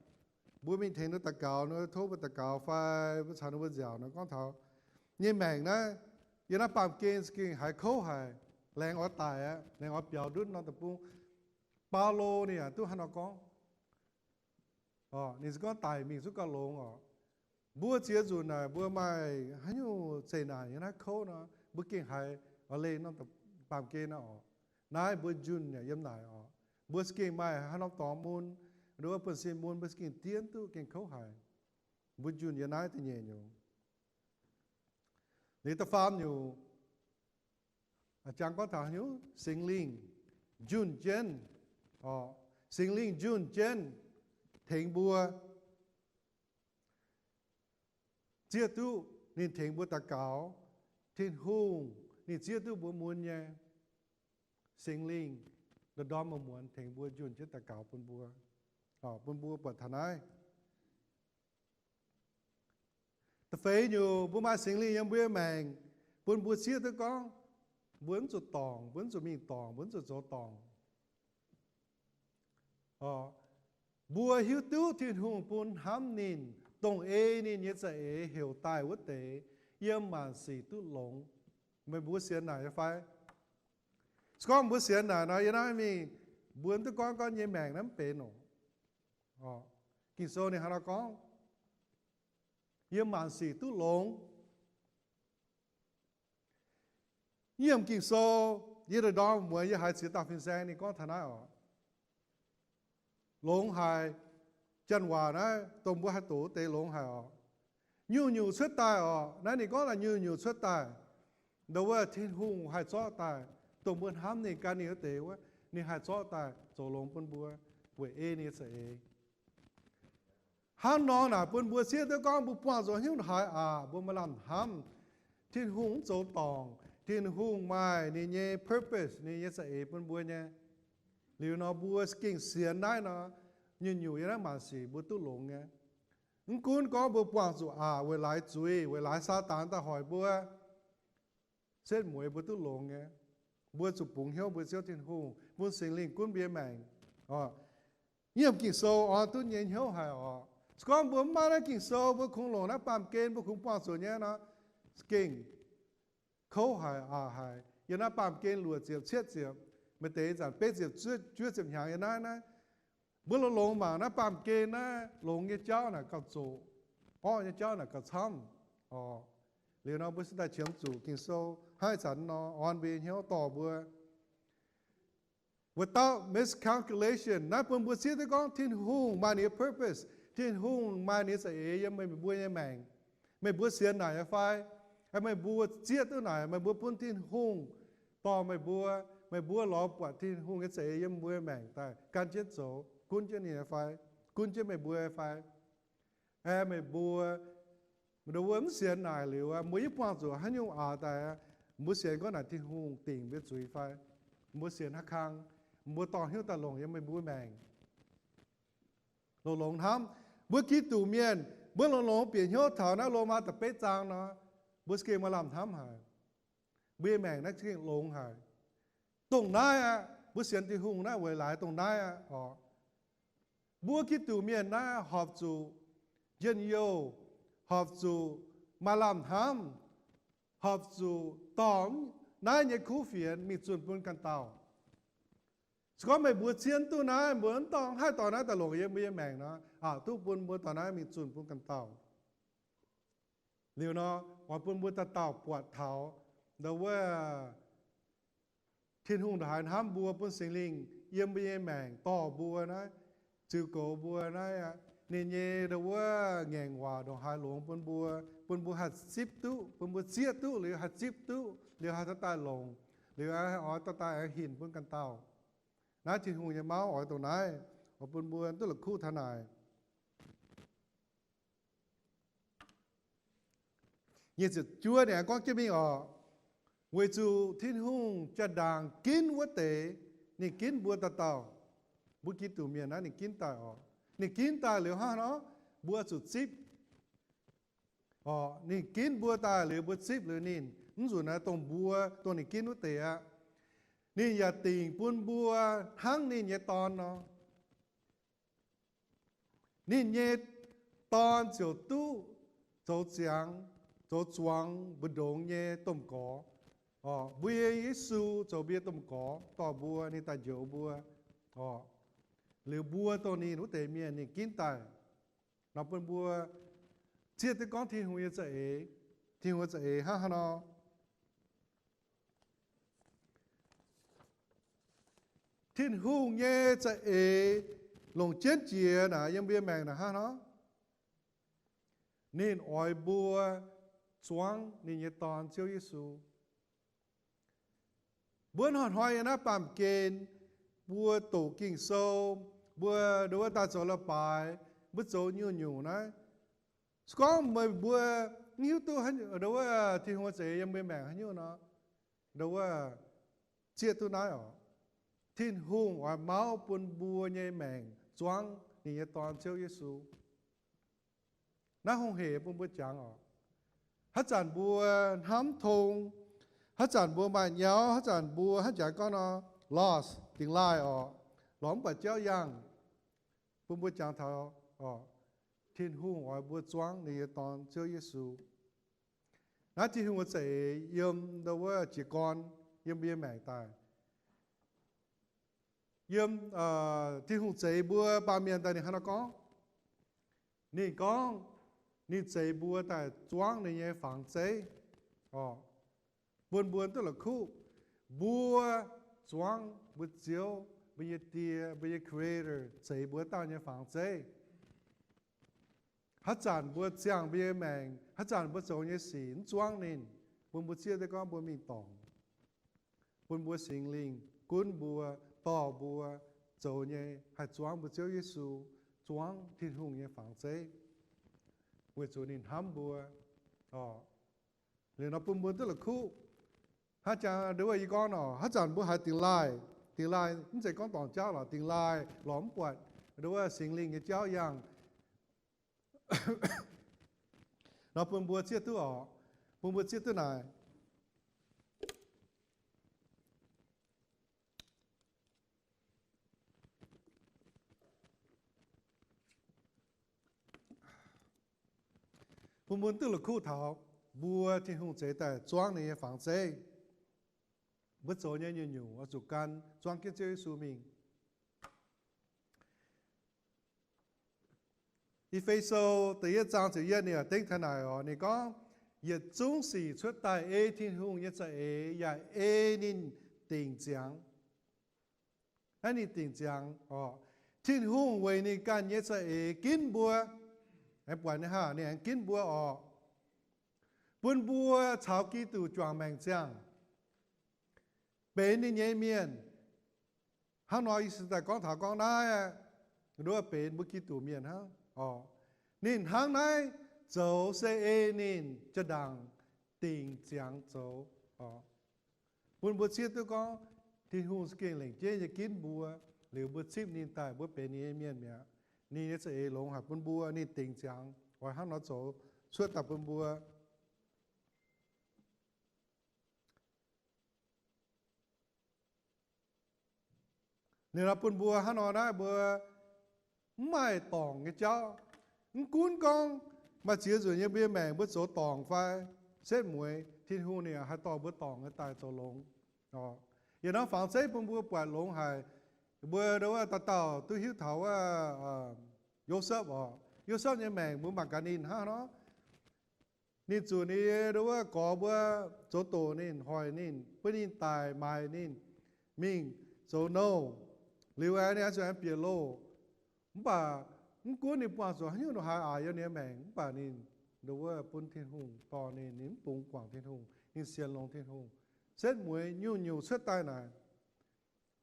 mbuo mingh tengx ninh daux gaux, ninh mbuo tov mbuo daux gaux fai mbuo caux ninh mbuo nziaauc nor gorngv taux nyei maengc naaiv, yiem naaiv baamh gen za'gengh haiz kouv haic, laengz oix daic aqv, laengz oix biaux ndutv norm deic-bung. Baulo ninh yaac duqv hnangv nor gorngv. Ninh se gorngv daic mingh zungv gauh longx orqc. Mbuo ziex nzunc naaic mbuo maaih haaix nyungc zeqc naanc yiem naaiv kouv nor, mbuo gengh haiz oix leih norm baamh gen nor orqc. Naaiv mbuo njunh yaac yiem naaic orqc. Mbuo za'gengh maaih haaix norm dorngx mun, nduov buonv-sin mun, mbuo za'gengh diev duqv gengh kouv haic. Mbuo njunh yiem naaiv da'nyeic nyungc. Liuz da'faam nyungc, jangx gorngv taux haaix nyungc? Singx Lingh njunh jienv, Singx Lingh njunh jienv tengx mbuo. Zieqv duqv ninh tengx mbuo daux gaux. Tin-Hungh ninh zieqv duqv mbuo mun nyei. Singx Lingh ndorm-ndorm muonz-muonz tengx mbuo njunh jienv daux gaux bun mbuo, bun mbuo buatc taux naaiv. Da'feix nyungc, mbuo maaih Singx Lingh yiem mbuo nyei maengc, bun mbuo zieqv duqv gorngv mbuo mv zuqc dorngc, mbuo mv zuqc mingh dorngc, mbuo mv zuqc zoux dorngc. Mbuo hiuv duqv Tin-Hungh bun hnamv ninh, dongh ei ninh nyei za'eix heuc daaih wuov deix, yiem maanc sic duqv longx. Meih mbuo sienx naaic nyei fai? Se gorngv mbuo sienx naaic nor, yiem naaiv mingh mbuo mv duqv gorngv gorngv nyei maengc naaiv mv benx oc. Ging-Sou ninh hnangv nor gorngv, yiem maanc sic duqv longx. Yiem Ging-Sou, yie ndorm-ndorm muonz yie haiz ziex dauh fin-saeng ninh gorngv taux naaiv oc. Longx haic. Janx waac naaiv dongh mbuo haih doqc wuov deix longx haic oc. Nyungc-nyungc cuotv daaih oc. Naaiv ninh gorngv naaic nyungc-nyungc cuotv daaih, ndongc wuov Tin-Hungh haih zorqv daaih, dongh mbuo hnamv ninh gan ninh wuov deix wuov, ninh haih zorqv daaih zoux longx bun mbuo, weic ei ninh nyei za'eix. Hnangv nor naaic bun mbuo zieqv duqv gorngv mbuo buangh zuqc haaix nyungc haaix aqc, mbuo maaih lamh hnamv. Tin-Hungh mv zoux dorngc. Tin-Hungh maaih ninh nyei purpose, ninh nyei za'eix bun mbuo nyei. Liuz nor mbuo gengh sienx naaiv nor, nyungc-nyungc yiem naaiv maanc sic mbuo duqv longx nyei. Mv gunv gorngv mbuo buangh zuqc aqc weic laaix zuiz, weic laaix Saadaan daaih hoic mbuo, setv mueiz mbuo duqv longx nyei. Mbuo zuqc bungx hnyouv mbuo Ziouv Tin-Hungh, bun Singx Lingh gunv mbuo nyei maengc. Yiem Ging-Sou orn duqv nyei hnyouv haic oc. Se gorngv mbuo mv maaih naaiv Ging-Sou, mbuo kungx longc naaiv baamh gen mbuo kungx buangh zuqc nyei nor, gengh kouv haic, aqc haic. Yiem naaiv baamh gen luoqc ziepc, cietv ziepc, maaih deix zanc betv ziepc, juov ziepc hnyangx yiem naaiv naaiv, mbuo longx-longx mangc naaiv baamh gen naaiv, longx nyei jauv naaic gauh zoqc, orqv nyei jauv naaic gauh camv oc. Liuz nor mbuo se daaih qiemx zuqc Ging-Sou hnangv ih zanc nor orn mbuo nyei hnyouv dorh mbuo. Without miscalculation, naaiv bun mbuo zieqv duqv gorngv Tin-Hungh maaih ninh nyei purpose, Tin-Hungh maaih ninh nyei za'eix yiem meih mbuo nyei maengc. Meih mbuo sienx naaic nyei fai? Meih mbuo zieqv duqv naaic, meih mbuo bun Tin-Hungh dorh meih mbuo, meih mbuo lorz buatc Tin-Hungh nyei za'eix yiem mbuo nyei maengc daaih gan jienv zoux, gunv jienv ninh nyei fai? Gunv jienv meih mbuo nyei fai? Aeqv, meih mbuo, meih mbuo mv sienx naaic liuz, mbuo yaac buangh zuqc haaix nyungc aqc daaih, mbuo sienx gorngv naaic Tin-Hungh dingc mbuo zuiz fai? Mbuo sienx haaix kang? Mbuo dorh hnyouv daaih longc yiem meih mbuo maengc. Longx-longx hnamv, mbuo Giduc mienh, mbuo longx-longx bieqc hnyouv taux naaiv Lomaa da'betv zaang nor, mbuo se gengh maaih lamh hnamv haic. Mbuo nyei maengc naaiv za'gengh longx haic. Dongh naaiv aqv, mbuo sienx Tin-Hungh naaiv weic laaix dongh naaiv aqv oc. Mbuo Giduc mienh naaiv horpc zuqc njien-youh, horpc zuqc maaih lamh hnamv, horpc zuqc dorh naaiv nyei kuv fienx mingh zunh bun ganh dauh. Se gorngv meih mbuo zien duqv naaiv, mbuo mv dorh, haih dorh naaiv daaih longc yiem mbuo nyei maengc nor, aqc duqv bun mbuo dorh naaiv mingh zunh bun ganh dauh. Liuz nor, oix bun mbuo dauh dauh buatc taux ndau wuov Tin-Hungh ndongc haaix hnamv mbuo, bun Singx Lingh yiem mbuo nyei maengc dorh mbuo naaiv, ziux goux mbuo naaiv aqv. Ninh nyei ndau wuov ngaengc waac ndongc haaix longx bun mbuo, bun mbuo haih zipv duqv, bun mbuo zieqv duqv liuz haih zipv duqv, liuz haih dorh daaih longc, liuz oix dorh daaih aengx hinc bun ganh dauh. Naaiv Tin-Hungh nyei mauv oix dongh naaiv, oix bun mbuo duqv la'kuqv taux naaic. Nyic ziepc juov ninh aengx gorngv jienv mingh oc, weic zuqc Tin-Hungh jaa-ndaangc ginv wuov deix, ninh ginv mbuo dauh dauh. Mbuo Giduc mienh naaiv ninh ginv daaih oc. Ninh ginv daaih liuz hnangv nor, mbuo zuqc zipv. Oc, ninh ginv mbuo daaih liuz mbuo zipv liuz ninh, mv nzunc naaiv dongh mbuo, dongh ninh ginv wuov deix aqv. Ninh yaac dingc bun mbuo hnangv ninh nyei Dorn nor. Ninh nyei Dorn ziouc duqv zoux ziangx, zoux zuangx mbu'ndongx nyei domh gorx. Oc, mbuo nyei Yesu zoux mbuo nyei domh gorx dorh mbuo, ninh daaih njoux mbuo. Oc, liuz mbuo dongh ninh wuov deix mienh ninh ginv daaih. Nor bun mbuo zieqv duqv gorngv Tin-Hungh nyei za'eix, Tin-Hungh nyei za'eix hnangv haaix nor. Tin-Hungh nyei za'eix longc jienv jiex naaic yiem mbuo nyei maengc naaic hnangv nor, ninh oix mbuo zuangv ninh nyei Dorn, Ziouv Yesu. Mbuo hnoi-hnoi yiem naaiv baamh gen, mbuo doqc Ging-Sou, mbuo ndon wuov daaih zoux leiz-baaix, mbuo zoux nyungc-nyungc naaiv. Se gorngv meih mbuo mv hiuv duqv ndon wuov Tin-Hungh za'eix yiem mbuo maengc haaix nyungc nor, ndon wuov zieqv duqv naaiv oc. Tin-Hungh oix mauv bun mbuo nyei maengc zuangv ninh nyei Dorn, Ziouv Yesu. Naaiv hungh hec bun mbuo jangx oc. Haaix zanc mbuo hnamv tong, haaix zanc mbuo maaih nyauv, haaix zanc mbuo hnangv jangx gorngv nor, lost, dingx laaih oc, lorz mv buatc jauv yangh, bun mbuo jangx taux oc, Tin-Hungh oix mbuo zuangv ninh nyei Dorn, Ziouv Yesu. Naaiv Tin-Hungh nyei za'eix yiem ndon wuov jiez gorn yiem mbuo nyei maengc daaih. Yiem Tin-Hungh zeix mbuo baamh mienh daaih ninh hnangv naaiv gorngv. Ninh gorngv, ninh zeix mbuo daaih zuangv ninh nyei fangx zeiv oc, bun mbuo duqv la'kuqv. Mbuo zuangv mbuo Ziouv, mbuo nyei Die, mbuo nyei Creator zeix mbuo dauh nyei fangx zeiv. Haaix zanc mbuo ziangh mbuo nyei maengc, haaix zanc mbuo zoux nyei sic mv zuangv ninh, bun mbuo zieqv duqv gorngv mbuo mingh dorngc, bun mbuo Singx Lingh gunv mbuo, dorh mbuo zoux nyei haih zuangv mbuo Ziouv Yesu, zuangv Tin-Hungh nyei fangx zeiv, weic zuqc ninh hnamv mbuo oc. Liuz nor bun mbuo duqv la'kuqv. Hnangv jangx ndon wuov yie gorngv nor, haaix zanc mbuo haiz dingx laaih, dingx laaih mv zeiz gorngv dorngc jauv lorqc, dingx laaih lorz mv buatc ndon wuov Singx Lingh nyei jauv yangh, nor bun mbuo zieqv duqv oc, bun mbuo zieqv duqv naaic. Bun mbuo duqv la'kuqv taux mbuo Tin-Hungh zeix daaih zuangv ninh nyei fangx zeiv. Mbuo zoux nyei nyungc-nyungc oix zuqc gan zuangv jienv Ziouv Yesu mingh. E^fe^so da'yietv zaang ziepc yietv ninh dengv taux naaic oc, ninh gorngv, yietc zungv sic cuotv daaih ei Tin-Hungh nyei za'eix yaac ei ninh dingc ziangx. Naaiv ninh dingc ziangx oc. Tin-Hungh weic ninh ganh nyei za'eix ginv mbuo. Aengx buatc ninh hnangv, ninh aengx ginv mbuo oc, bun mbuo caux Giduc juangc maengc ziangh, benx ninh nyei mienh. Hnangv nor yie se daaih gorngv taux gorngv naaiv, nduov benx mbuo Giduc mienh hnangv oc. Ninh hnangv naaiv zoux se ei ninh jaa-ndaangc dingc ziangx zoux oc. Bun mbuo zieqv duqv gorngv Tin-Hungh za'gengh lengc jeiv nyei ginv mbuo, liuz mbuo zipv ninh daaih mbuo benx ninh nyei mienh mi'aqv. Ninh nyei za'eix longx haic bun mbuo, ninh dingc ziangx oix hnangv nor zoux cuotv daaih bun mbuo. Ninh nor bun mbuo hnangv nor naaiv mbuo mv maaih dorngc nyei jauv. Mv gunv gorngv maaih ziex nzunc yiem mbuo nyei maengc mbuo zoux dorngc fai setv mueiz, Tin-Hungh ninh haih dorh mbuo dorngc nyei daaih zoux longx. Yie nor fangx zeiv bun mbuo buatc longx haic. Mbuo nduov wuov dauh dauh duqv hiuv taux wuov Yosepv oc. Yosepv nyei maengc mbuo mangc gaax ninh hnangv nor. Ninh zuqc ninh nduov wuov gorx mbuo zoux doqc ninh, hoic ninh, bun ninh daic, maaic ninh, mingh zoux nouh. Liuz aeqv, ninh oix zuqc aengx bieqc loh. Mv baac mv gunv ninh buangh zuqc haaix nyungc ndongc haaix aqc yiem ninh nyei maengc, mv baac ninh nduov wuov bun Tin-Hungh dorh ninh, ninh mv bungx guangc Tin-Hungh, ninh sienx longx Tin-Hungh. Setv mueiz nyungc-nyungc cuotv daaih naaic,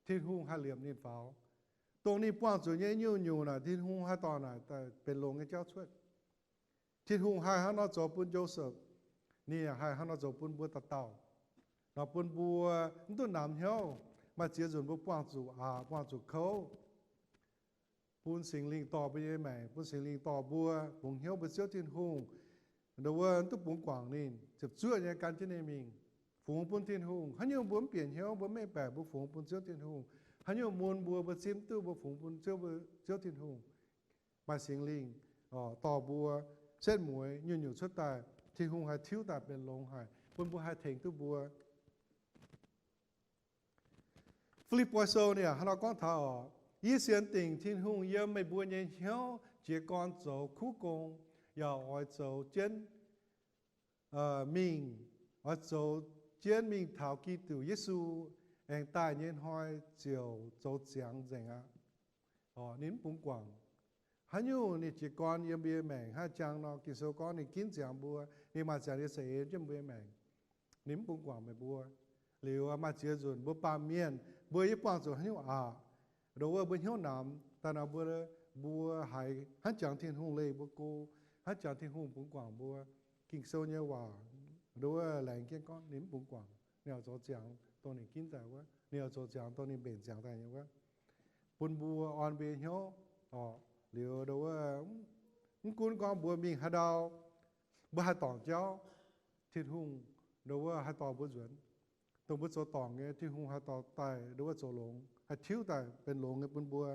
Tin-Hungh haih liepc ninh faaux. Dongh ninh buangh zuqc nyei nyungc-nyungc naaic, Tin-Hungh haih dorh naaic daaih benx longx nyei jauv cuotv. Tin-Hungh haih hnangv nor zoux bun Josepv, ninh yaac haih hnangv nor zoux bun mbuo dauh dauh. Nor bun mbuo mv duqv namx hnyouv. Maaih ziex nzunc mbuo buangh zuqc aqc, buangh zuqc kouv, bun Singx Lingh dorh mbuo nyei maengc, bun Singx Lingh dorh mbuo bungx hnyouv mbuo Ziouv Tin-Hungh. Nduov wuov mv duqv bungx guangc ninh, ziepc zuoqv nyei gan jienv ninh mingh. Fungx bun Tin-Hungh. Haaix nyungc mbuo mv bieqc hnyouv, mbuo mv mengh baeqc, mbuo fungx bun Ziouv Tin-Hungh. Haaix nyungc mun mbuo, mbuo zipv duqv, mbuo fungx bun Ziouv, Ziouv Tin-Hungh. Maaih Singx Lingh dorh mbuo setv mueiz nyungc-nyungc cuotv daaih, Tin-Hungh haih tiuv daaih benx longx haic, bun mbuo haih tengx duqv mbuo. Fi^lipv^poi Sou ninh hnangv nor gorngv taux oc, Yie sienx dingc Tin-Hungh yiem meih mbuo nyei hnyouv jiez gorn zoux kuv gong, yaac oix zoux jienv mingh, oix zoux jienv mingh taux Giduc Yesu aengx daaih nyei hnoi ziouc zoux ziangx nzengc aqv. Ninh mv bungx guangc. Haaix nyungc ninh jiez gorn yiem mbuo nyei maengc hnangv jangx nor, Ging-Sou gorngv ninh ginv ziangx mbuo, ninh maaih ziangx ninh za'eix jienv mbuo nyei maengc. Ninh mv bungx guangc meih mbuo. Liuz maaih ziex nzunc mbuo baamh mienh, mbuo yie buangh zuqc haaix nyungc aqc, nduov wuov mbuo hnyouv namx daaih nor, mbuo, mbuo haiz hnangv jangx Tin-Hungh leih mbuo go, hnangv jangx Tin-Hungh bungx guangc mbuo. Ging-Sou nyei waac nduov wuov laengz jienv gorngv ninh mv bungx guangc, ninh oix zoux ziangx dongh ninh ginv daaih wuov, ninh oix zoux ziangx dongh ninh mbenc ziangx daaih nyei wuov, bun mbuo orn mbuo nyei hnyouv oc. Liuz nduov wuov, mv gunv gorngv mbuo mingh haaix ndau, mbuo haih dorngc jauv, Tin-Hungh nduov wuov haih dorh mbuo nzuonx. Dongh mbuo zoux dorngc nyei, Tin-Hungh haih dorh daaih nduov wuov zoux longx, haih tiuv daaih benx longx nyei bun mbuo.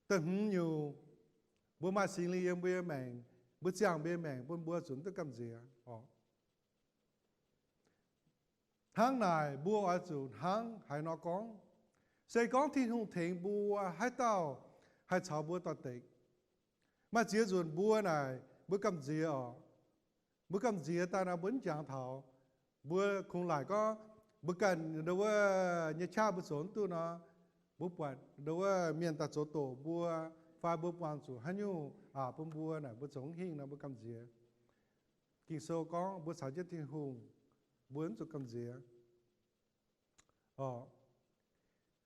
Da'hmz nyungc, mbuo maaih Singx Lingh yiem mbuo nyei maengc, mbuo ziangh mbuo nyei maengc bun mbuo zuqc duqv gamh nziex oc. Hnangv naaic mbuo oix zuqc hnangv haaix nor gorngv? Se gorngv Tin-Hungh tengx mbuo, haaix dauh haih caux mbuo doix-dekc? Maaih ziex nzunc mbuo naaic mbuo gamh nziex oc. Mbuo gamh nziex daaih nor mbuo mv jangx taux. Mbuo kungx laaic gorngv mbuo ganh nduov wuov nyei qaqv mbuo zoux mv duqv nor, mbuo buatc nduov wuov mienh daaih zoux doqc mbuo, fai mbuo buangh zuqc haaix nyungc aqc bun mbuo naaic, mbuo zoux mv hingh nor mbuo gamh nziex. Ging-Sou gorngv mbuo caux jienv Tin-Hungh, mbuo mv zuqc gamh nziex.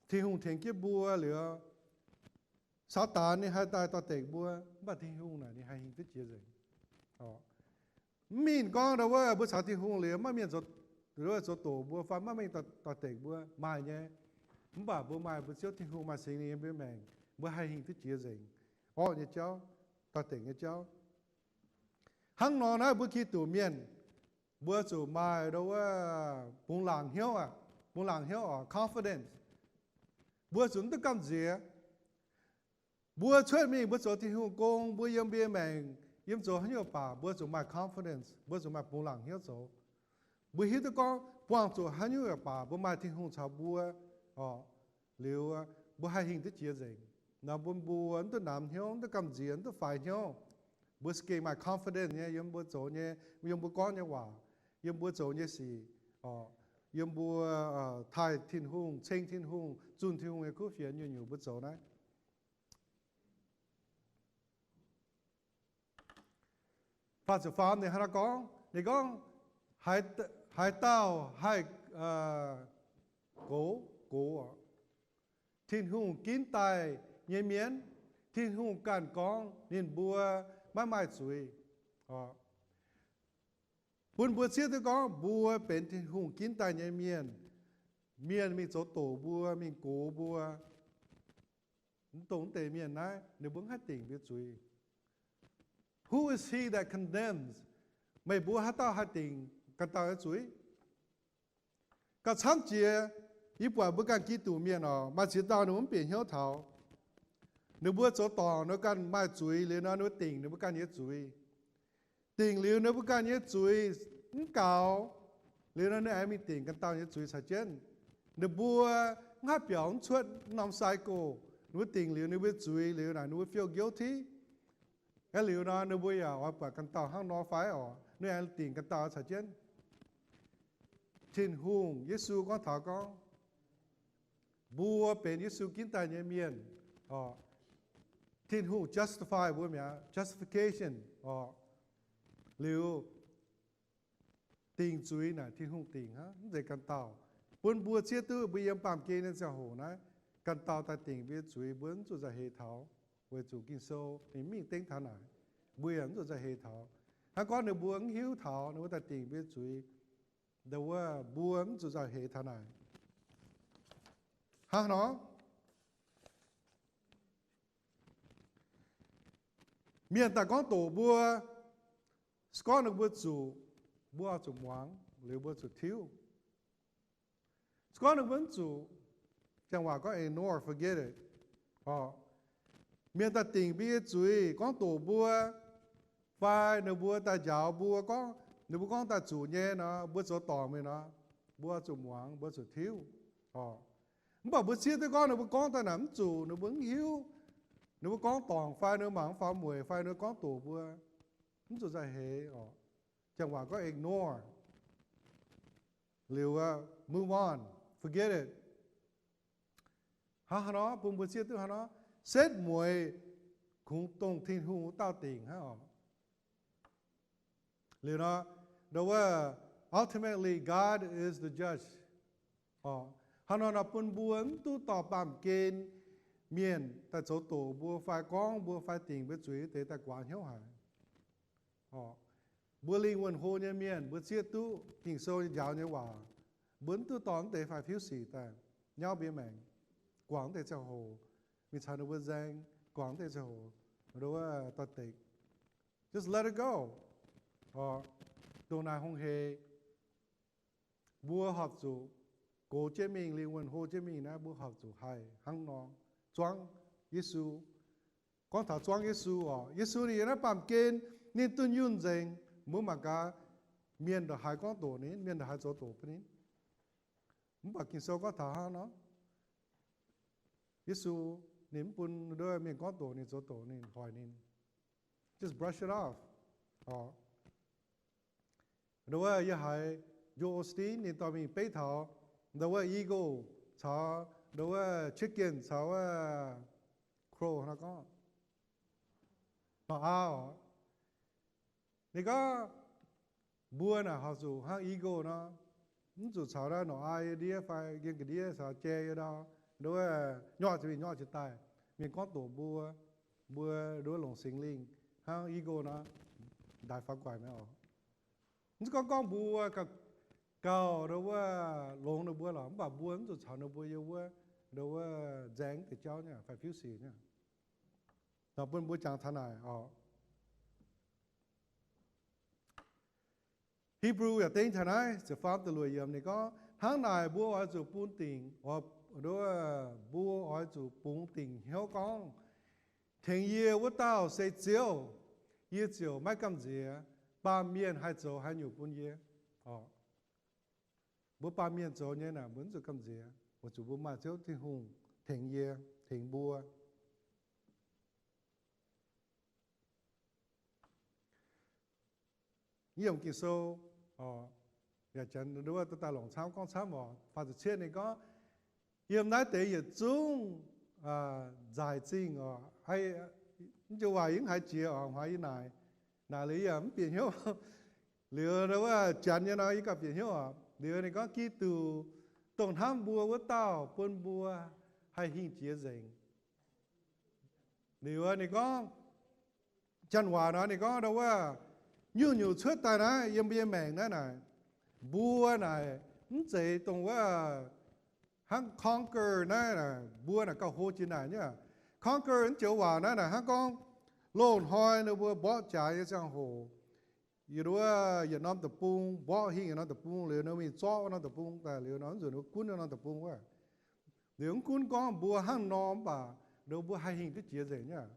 Tin-Hungh tengx jienv mbuo liuz, Saadaan ninh haih daaih doix-dekc mbuo, mv baac Tin-Hungh naaic ninh haih hingh duqv jiex nzengc. Mv ninh gorngv nduov wuov mbuo caux Tin-Hungh liuz, maiv mienh zoux doqc mbuo fai maiv mienh doix-dekc mbuo, maaih nyei. Mv baac mbuo maaih mbuo Ziouv Tin-Hungh, maaih Singx Lingh yiem mbuo maengc, mbuo haih hingh duqv jiex nzengc orqv nyei jauv, doix-dekc nyei jauv. Hnangv nor naaiv mbuo Giduc mienh, mbuo zuqc maaih nduov wuov bungx laangc hnyouv aqv, bungx laangc hnyouv oc, confidence. Mbuo zuqc mv duqv gamh nziex. Mbuo cuotv mingh mbuo zoux Tin-Hungh gong, mbuo yiem mbuo nyei maengc, yiem zoux haaix nyungc baac mbuo zuqc maaih confidence, mbuo zuqc maaih bungx laangc hnyouv zoux. Mbuo hiuv duqv gorngv buangh zuqc haaix nyungc baac mbuo maaih Tin-Hungh caux mbuo oc, liuz mbuo haih hingh duqv jiex nzengc. Nor mbuo, mbuo mv duqv namx hnyouv, mv duqv gamh nziex, mv duqv faix hnyouv. Mbuo za'gengh maaih confidence nyei yiem mbuo zoux nyei, yiem mbuo gorngv nyei waac, yiem mbuo zoux nyei sic oc, yiem mbuo taaih Tin-Hungh, ceng Tin-Hungh, zunh Tin-Hungh nyei kuv fienx nyungc-nyungc mbuo zoux naaiv. Faah ziepc faam ninh hnangv naaiv gorngv, ninh gorngv, haaix dauh haih gox, gox oc, Tin-Hungh ginv daaih nyei mienh, Tin-Hungh ganh gorngv ninh mbuo maiv maaih zuiz oc. Bun mbuo zieqv duqv gorngv mbuo benx Tin-Hungh ginv daaih nyei mienh. Mienh mingh zoux doqc mbuo, mingh gox mbuo, mv dongh wuov deix mienh naaiv, ninh mbuo mv haih dingc mbuo zuiz. Who is he that condemns? Meih mbuo haaix dauh haih dingc ganh dauh nyei zuiz? Gauh camv jiex, yie buatc mbuo ganh Giduc mienh oc, maaih ziex dauh ninh mbuo mv bieqc hnyouv taux. Ninh mbuo zoux dorngc ninh mbuo ganh maaih zuiz liuz nor, ninh mbuo dingc ninh mbuo ganh nyei zuiz. Dingc liuz ninh mbuo ganh nyei zuiz mv gaux, liuz nor ninh aengx mingh dingc ganh dauh nyei zuiz caux jienv. Ninh mbuo mv haih biaux mv cuotv norm cycle. Ninh mbuo dingc liuz ninh mbuo zuiz liuz naaic ninh mbuo feel guilty. Aa liuz nor ninh mbuo yaac oix buatc ganh dauh hnangv nor fai oc, ninh aengx dingc ganh dauh caux jienv. Tin-Hungh, Yesu gorngv taux gorngv, mbuo benx Yesu ginv daaih nyei mienh oc. Tin-Hungh justify mbuo mi'aqv, justification oc. Liuz dingc zuiz naaic Tin-Hungh dingc hnangv, mv zeiz ganh dauh. Bun mbuo zieqv duqv mbuo yiem baamh gen nyei ziangh hoc naaiv, ganh dauh daaih dingc mbuo nyei zuiz, mbuo mv zuqc nzauh heix taux, weic zuqc Ging-Sou ninh mv mingh dengv taux naaic, mbuo yaac mv zuqc nzauh heix taux. Hnangv gorngv ninh mbuo mv hiuv taux ninh mbuo daaih dingc mbuo nyei zuiz, ndo wuov mbuo mv zuqc nzauh heix taux naaic. Hnangv nor, mienh daaih gorngv doqc mbuo, se gorngv ninh mbuo zuqc, mbuo oix zuqc muangx liuz mbuo zuqc tiuv. Se gorngv ninh mbuo mv zuqc, janx waac gorngv ignore, forget it oc. Mienh daaih dingc mbuo nyei zuiz gorngv doqc mbuo, fai ninh mbuo daaih njaaux mbuo gorngv, ninh mbuo gorngv daaih zuqc nyei nor, mbuo zoux dorngc mingh nor, mbuo zuqc muangx, mbuo zuqc tiuv oc. Mv baac mbuo zieqv duqv gorngv ninh mbuo gorngv daaih naaic mv zuqc, ninh mbuo mv hiuv, ninh mbuo gorngv dorngc fai ninh mbuo mangc mv faaux mueic fai ninh mbuo gorngv doqc mbuo, mv zuqc nzauh heix oc. Janx waac gorngv ignore. Liuz, move on, forget it. Hnangv nor bun mbuo zieqv duqv hnangv nor, setv mueiz kungx dongh Tin-Hungh wuov dauh dingc hnangv oc. Liuz nor, ndo wuov, ultimately God is the judge. Hnangv nor nor bun mbuo mv duqv dorh baamh gen mienh daaih zoux doqc mbuo fai gorngv mbuo fai dingc mbuo zuiz wuov deix daaih guaax hnyouv haic. Mbuo lingh wuonh hlo nyei mienh, mbuo zieqv duqv Ging-Sou nyei njaaux nyei waac, mbuo mv duqv dorh wuov deix faix-fiuv sic daaih nyauv mbuo nyei maengc, guangc wuov deix ziangh hoc, mingh caux ninh mbuo nzaeng, guangc wuov deix ziangh hoc, ndo wuov dorh dekc. Just let it go. Dongh naaiv hungh heix, mbuo horpc zuqc gox jienv mingh, lingh wuonh hlo jienv mingh naaiv, mbuo horpc zuqc haih hnangv nor zuangv Yesu. Gorngv taux zuangv Yesu oc, Yesu ninh yiem naaiv baamh gen, ninh dunh yunh nzengc. Mbuo mangc gaax, mienh ndongc haaix gorngv doqc ninh, mienh ndongc haaix zoux doqc bun ninh. Mv baac Ging-Sou gorngv taux hnangv nor, Yesu ninh mv bun nduov mienh gorngv doqc ninh, zoux doqc ninh, hoic ninh. Just brush it off. Ndo wuov yie haiz Joel Osteen ninh dorh mingh beiv taux ndo wuov eagle caux ndo wuov chicken caux wuov crow nor gorngv, norqc aa oc. Ninh gorngv mbuo naaic horpc zuqc hnangv eagle nor, mv zuqc caux naaiv norqc aa yiem ndiev fai yiem ga'ndiev caux jai yiem ndau, ndo wuov nyorqv ziex mingh nyorqv ziex daaih. Mienh gorngv doqc mbuo, mbuo ndo wuov longc Singx Lingh hnangv eagle nor, ndaix faaux gu'nguaaic mi'aqv oc. Mv zeiz gorngv gorngv mbuo gauh, gauh ndo wuov longx ninh mbuo lorqc, mv baac mbuo mv zuqc caux ninh mbuo yiem wuov ndo wuov nzaeng deix jauv nyei, faix-fiuv sic nyei. Nor bun mbuo jangx taux naaic oc. Hipv^lu yaac dengv taux naaiv ziepc faam da'luoqc yiemc ninh gorngv, hnangv naaic mbuo oix zuqc bun dingc, mbuo oix zuqc bungx dingc hnyouv gorngv, tengx yie wuov dauh se Ziouv, yie ziouc maiv gamh nziex. Baamh mienh haih zoux haaix nyungc bun yie? Mbuo baamh mienh zoux nyei naaic mbuo mv zuqc gamh nziex, weic zuqc mbuo maaih Ziouv Tin-Hungh tengx yie, tengx mbuo. Yiem Ging-Sou yaac janx wuov daaih longc camv gorngv camv oc. Faah ziepc cietv ninh gorngv, yiem naaiv deix yietc zungv nzaaih zingh oc, mv joux waac yie mv haiz jiex oc, haiz yie naaic, naaic liuz yie yaac mv bieqc hnyouv. Liuz wuov janx nyei nor yie gauh bieqc hnyouv oc. Liuz ninh gorngv, Giduc dongh hnamv mbuo wuov dauh bun mbuo haih hingh jiex nzengc. Liuz ninh gorngv, janx waac nor ninh gorngv ndo wuov, nyungc-nyungc cuotv daaih naaiv yiem mbuo nyei maengc naaiv naaic, mbuo naaic mv zeiz dongh wuov hnangv conquer naaiv, mbuo naaic gauh hlo jiex naaic nyei. Conquer naaiv joux waac naaiv naaic hnangv gorngv loz-hnoi ninh mbuo mborqv jaax nyei ziangh hoc, yietc wuov yietc norm deic-bung, mborqv hingh yietc norm deic-bung liuz, ninh mingh zorqv wuov norm deic-bung daaih liuz nor, nzunc ninh mbuo gunv wuov norm deic-bung wuov. Liuz mv gunv gorngv mbuo hnangv nor mv baac nor mbuo haih hingh duqv jiex nzengc nyei.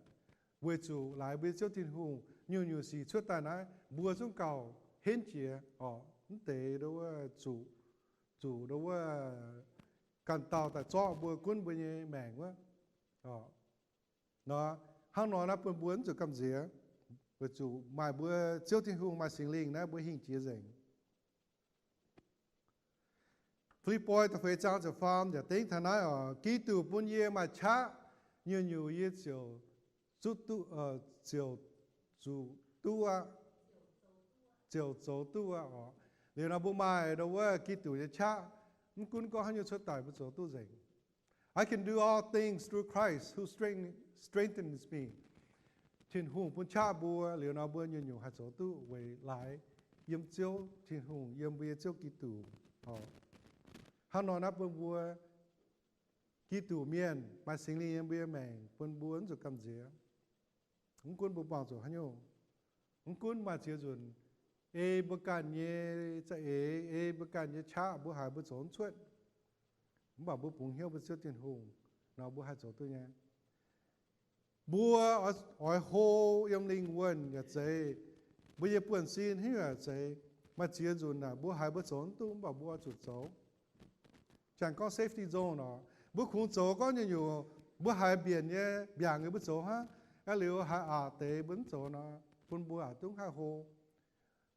Weic zuqc laaix mbuo nyei Ziouv Tin-Hungh nyungc-nyungc sic cuotv daaih naaiv, mbuo zungv gauh henv jiex oc. Mv deix nduov zuqc, zuqc nduov ganh dauh daaih zorqv mbuo, gunv mbuo nyei maengc wuov oc. Nor, hnangv nor naaiv bun mbuo mv zuqc gamh nziex, weic zuqc maaih mbuo Ziouv Tin-Hungh, maaih Singx Lingh naaiv mbuo hingh jiex nzengc. Fi^lipv^poi da'feix zaang ziepc faam yaac dengv taux naaiv oc, Giduc bun yie maaih qaqv nyungc-nyungc yie ziouc zuqc duqv, ziouc zuqc duqv aqv, ziouc zoux duqv aqv oc. Liuz nor mbuo maaih nduov wuov Giduc nyei qaqv, mv gunv gorngv haaix nyungc cuotv daaih mbuo zoux duqv nzengc. I can do all things through Christ who strength-, strengthens me. Tin-Hungh bun qaqv mbuo liuz nor mbuo nyungc-nyungc haih zoux duqv weic laaix yiem Ziouv Tin-Hungh, yiem mbuo nyei Ziouv Giduc oc. Hnangv nor naaiv bun mbuo Giduc mienh maaih Singx Lingh yiem mbuo nyei maengc bun mbuo mv zuqc gamh nziex. Mv gunv mbuo buangh zuqc haaix nyungc, mv gunv maaih ziex nzunc ei mbuo ganh nyei za'eix, ei mbuo ganh nyei qaqv mbuo haiz mbuo zoux mv cuotv, mv baac mbuo bungx hnyouv mbuo Ziouv Tin-Hungh nor mbuo haih zoux duqv nyei. Mbuo oix hlo yiem lingh wuonh yaac zeiz, mbuo nyei buonv-sin haaix nyungc yaac zeiz, maaih ziex nzunc naaic mbuo haiz mbuo zoux mv duqv mv baac mbuo oix zuqc zoux. Jangx gorngv safety zone oc, mbuo kungx zoux gorngv nyungc-nyungc mbuo haiz mbienc nyei mbiaangc nyei mbuo zoux hnangv, aa liuz haiz aqc deix mbuo mv zoux nor, bun mbuo aqc duqv haih hlo.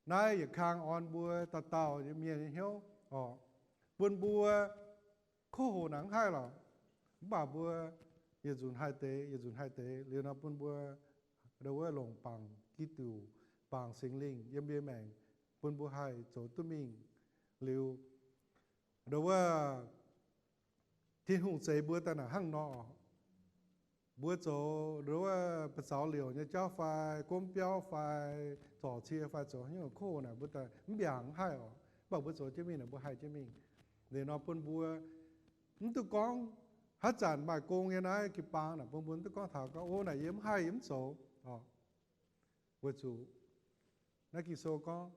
Naaiv yietc kang orn mbuo dauh dauh nyei mienh nyei hnyouv oc, bun mbuo kuv hoc naaic mv haih lorqc, mv baac mbuo yietc nzunc haih deix, yietc nzunc haih deix liuz nor bun mbuo nduov wuov longc bangc Giduc, bangc Singx Lingh yiem mbuo maengc, bun mbuo haih zoux duqv mingh liuz nduov wuov Tin-Hungh zeix mbuo daaih naaic hnangv nor. Mbuo zoux nduov wuov ba'zaux liouc nyei jauv fai, gomv biauv fai, zorc cie fai, zoux haaix nyungc kuv hoc naaic mbuo daaih mv mbiaangc mv haih oc, mv baac mbuo zoux jienv mingh naaic mbuo haih jienv mingh. Liuz nor bun mbuo mv duqv gorngv haaix zanc maaih gong nyei naaiv jiu-baang naaic bun mbuo mv duqv gorngv taux gorngv, o, naaic yie mv haih, yie mv zoux oc. Weic zuqc naaiv Ging-Sou gorngv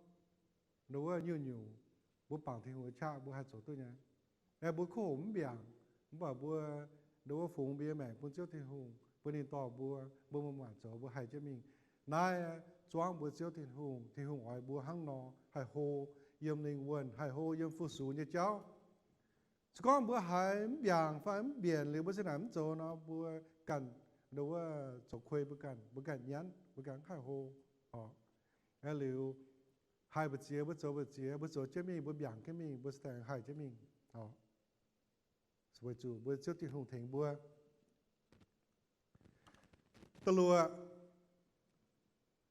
nduov wuov nyungc-nyungc mbuo bangc Tin-Hungh nyei qaqv mbuo haih zoux duqv nyei. Aengx mbuo kuv hoc mv mbiaangc, mv baac mbuo nduov wuov fungx mbuo nyei maengc bun Ziouv Tin-Hungh, bun ninh dorh mbuo, mbuo mangc zoux mbuo haih jienv mingh. Naaiv zuangv mbuo Ziouv Tin-Hungh. Tin-Hungh oix mbuo hnangv nor haih hlo yiem lingh wuonh, haih hlo yiem fu-sux nyei jauv. Se gorngv mbuo haiz mv mbiaangc fai mv mbienc liuz mbuo zinh naaic mv zoux nor, mbuo ganh nduov wuov zoux kuei mbuo ganh, mbuo ganh nyanv, mbuo ganh mv haih hlo oc. Liuz haih mbu'ziex mbuo zoux mbu'ziex, mbuo zoux jienv mingh, mbuo mbiaangc jienv mingh, mbuo se daaih haih jienv mingh oc. Weic zuqc mbuo Ziouv Tin-Hungh tengx mbuo. Da'luoqc,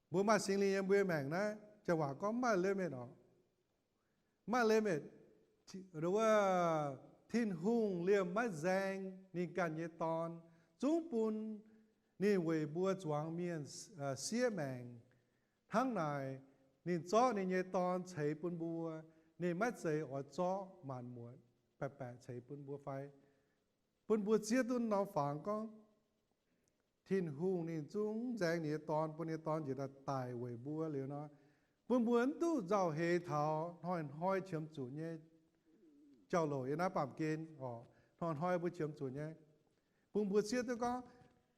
mbuo maaih Singx Lingh yiem mbuo nyei maengc naaiv, janx waac gorngv maaih limit oc. Maaih limit, nduov wuov Tin-Hungh liemh maiv nzaeng ninh ganh nyei Dorn, zungv bun ninh weic mbuo zuangx mienh siev maengc. Hnangv naaic, ninh zorqv ninh nyei Dorn ceix bun mbuo. Ninh maiv zeiz oix zorqv maanc muotc baeqc baeqc ceix bun mbuo fai? Bun mbuo zieqv duqv norm fangx gorngv Tin-Hungh ninh zungv nzaeng ninh nyei Dorn, bun ninh nyei Dorn njiec daaih daic weic mbuo liuz nor, bun mbuo mv duqv nzauh heix taux hnoi-hnoi qiemx zuqc nyei jauv-louc yiem naaiv baamh gen oc. Hnoi-hnoi mbuo qiemx zuqc nyei. Bun mbuo zieqv duqv gorngv,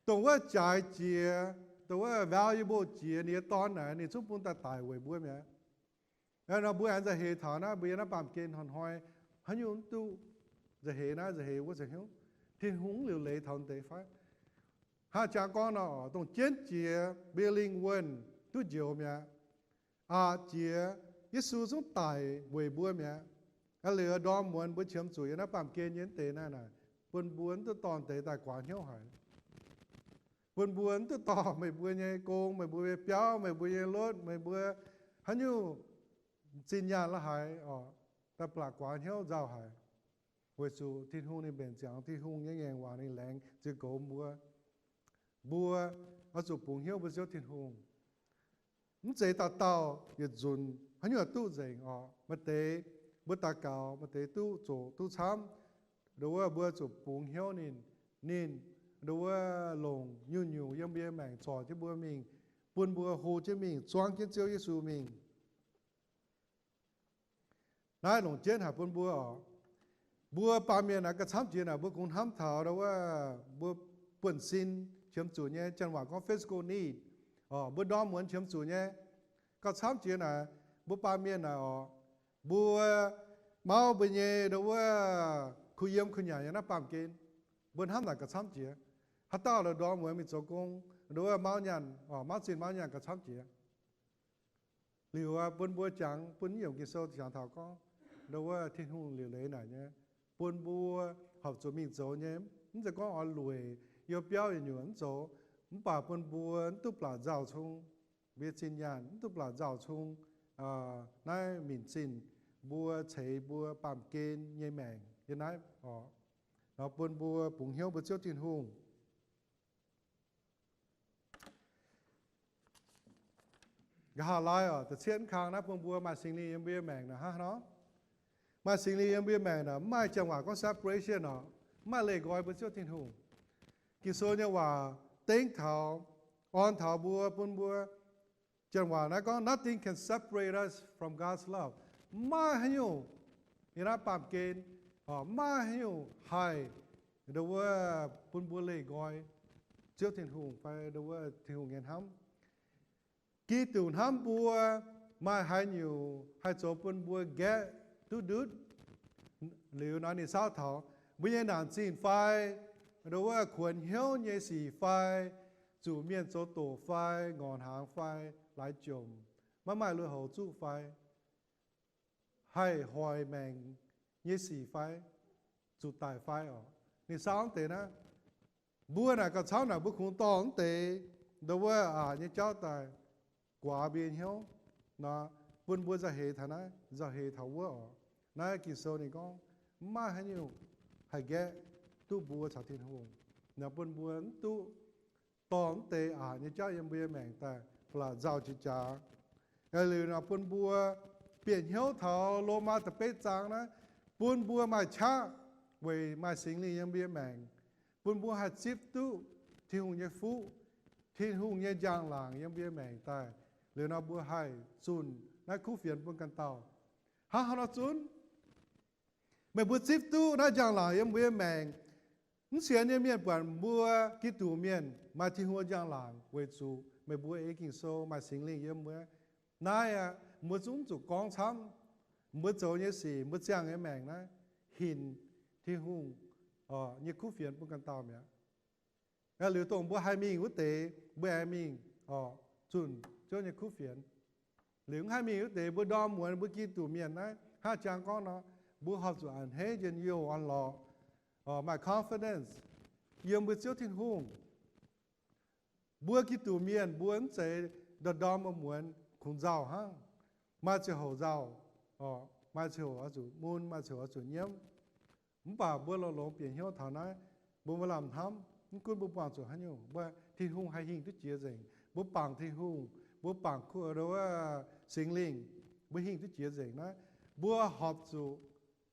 dongh wuov jaaix jiex, dongh wuov valuable jiex ninh nyei Dorn naaic, ninh zungv bun daaih daic weic mbuo mi'aqv. Nor mbuo aengx nzauh heix taux naaiv, mbuo yiem naaiv baamh gen hnoi-hnoi haaix nyungc mv duqv nzauh heix naaiv nzauh heix wuov zoux hnyouv, Tin-Hungh mv liuc leiz taux deix fai? Hnangv jangx gorngv nor, dongh jienv jiex mbuo nyei lingh wuonh duqv njoux mi'aqv. Aqc jiex, Yesu zungv daic weic mbuo mi'aqv. Aa liuz ndorm muonz mbuo qiemx zuqc yiem naaiv baamh gen nyei deix naaiv naaic, bun mbuo mv duqv dorh deix daaih guaax hnyouv haic. Bun mbuo mv duqv dorh meih mbuo nyei gong, meih mbuo nyei biauv, meih mbuo nyei lotv, meih mbuo haaix nyungc zinh nyaanh la'haaix oc, daaih blatc guaax hnyouv nzauh haic. Weic zuqc Tin-Hungh ninh mbenc ziangx, Tin-Hungh nyei ngaengc waac ninh laengz ziex goux mbuo. Mbuo oix zuqc bungx hnyouv mbuo Ziouv Tin-Hungh. Mv zeiz dauh dauh yietc nzunc haaix nyungc duqv nzengc oc. Maaih deix mbuo daux gaux, maaih deix duqv zoqc duqv camv. Nduov wuov mbuo zuqc bungx hnyouv ninh, ninh nduov wuov longc nyungc-nyungc yiem mbuo nyei maengc zorc jienv mbuo mingh, bun mbuo hlo jienv mingh, zuangv jienv Ziouv Yesu mingh. Naaiv longc jienv haic bun mbuo oc. Mbuo baamh mienh naaic gauh camv jiex naaic mbuo kungx hnamv taux nduov wuov mbuo buonv-sin qiemx zuqc nyei, janx waac gorngv physical need oc. Mbuo ndorm muonz qiemx zuqc nyei. Gauh camv jiex naaic mbuo baamh mienh naaic oc, mbuo mauv mbuo nyei nduov wuov kuh yiem kuh nyanc yiem naaiv baamh gen. Mbuo hnamv naaic gauh camv jiex. Haaix dauh lorqc ndorm muonz mingh zoux gong, nduov wuov mauv nyaanh oc, mauv zinh mauv nyaanh gauh camv jiex. Liuz bun mbuo jangx, bun nyungc Ging-Sou jangx taux gorngv, nduov wuov Tin-Hungh liuc leiz naaic nyei, bun mbuo horpc zuqc mingh zoux nyei. Mv zeiz gorngv oix lueic youh biauv yietc nyungc mv zoux, mv baac bun mbuo mv duqv baac nzauh cung mbuo nyei zinh nyaanh, mv duqv baac nzauh cung naaiv minc zinh, mbuo ceix mbuo baamh gen nyei maengc yiem naaiv oc. Nor bun mbuo bungx hnyouv mbuo Ziouv Tin-Hungh. Nqa'haav laai oc, da'cietv kang naaiv bun mbuo maaih Singx Lingh yiem mbuo nyei maengc naaic hnangv nor. Maaih Singx Lingh yiem mbuo nyei maengc naaic, mv maaih janx waac gorngv separation oc, mv maaih leih nqoi mbuo Ziouv Tin-Hungh. Ging-Sou nyei waac dengv taux, orn taux mbuo, bun mbuo, janx waac naaiv gorngv, nothing can separate us from God's love. Mv maaih haaix nyungc yiem naaiv baamh gen, mv maaih haaix nyungc haih nduov wuov bun mbuo leih nqoi Ziouv Tin-Hungh fai nduov wuov Tin-Hungh nyei hnamv. Giduc hnamv mbuo maaih haaix nyungc haih zoux bun mbuo nqaeqv duqv ndutv? Liuz nor ninh saauv taux mbuo nyei naanc zinh fai, nduov wuov kuonx hnyouv nyei sic fai, zuqc mienh zoux doqc fai, ngorc hnaangx fai, laaix jomc, maiv maaih lui-houx zuqv fai, haih hoic maengc nyei sic fai, zuqc daic fai oc. Ninh saauv deix naaiv, mbuo naaic gauh camv naaic mbuo kungx dorh mv deix nduov wuov aqc nyei jauv daaih guaax mbuo nyei hnyouv nor, bun mbuo nzauh heix taux naaiv, nzauh heix taux wuov oc. Naaiv Ging-Sou ninh gorngv, mv maaih haaix nyungc haih nqaeqv duqv mbuo caux Tin-Hungh. Naaiv bun mbuo mv duqv dorh mv deix aqc nyei jauv yiem mbuo nyei maengc daaih ba'laqc nzauh jiex jaax. Liuz nor bun mbuo bieqc hnyouv taux Lomaa da'betv zaang naaiv, bun mbuo maaih qaqv weic maaih Singx Lingh yiem mbuo nyei maengc, bun mbuo haih zipv duqv Tin-Hungh nyei fuqv, Tin-Hungh nyei njang-laangc yiem mbuo nyei maengc daaih. Liuz nor mbuo haih zunh naaiv kuv fienx bun ganh dauh. Hnangv haaix nor zunv? Meih mbuo zipv duqv naaiv njang-laangc yiem mbuo nyei maengc. Mv sienx nyei mienh buatc mbuo Giduc mienh maaih Tin-Hungh njang-laangc weic zuqc meih mbuo ei Ging-Sou maaih Singx Lingh yiem mbuo. Naaiv aqv, mbuo zungv zuqc gorngv camv. Mbuo zoux nyei sic, mbuo ziangh nyei maengc naaiv hinc Tin-Hungh nyei kuv fienx bun ganh dauh mi'aqv. Liuz dongh mbuo haih mingh wuov deix, mbuo aengx mingh oc, zunh Ziouv nyei kuv fienx. Liuz mv haih mingh wuov deix, mbuo ndorm muonz mbuo Giduc mienh naaiv hnangv jang gorngv nor, mbuo horpc zuqc a'hneiv njien-youh orn-lorqc, maaih confidence yiem mbuo Ziouv Tin-Hungh. Mbuo Giduc mienh mbuo mv zeiz ndorm ndorm muonz kungx nzauh hnangv. Maaih ziangh hoc nzauh, maaih ziangh hoc oix zuqc mun, maaih ziangh hoc oix zuqc nyiemv. Mv baac mbuo longx-longx bieqc hnyouv taux naaiv, mbuo maaih lamh hnamv, mv gunv mbuo buangh zuqc haaix nyungc, mbuo Tin-Hungh haih hingh duqv jiex nzengc. Mbuo bangc Tin-Hungh, mbuo bangc kuv wuov Singx Lingh, mbuo hingh duqv jiex nzengc naaiv. Mbuo horpc zuqc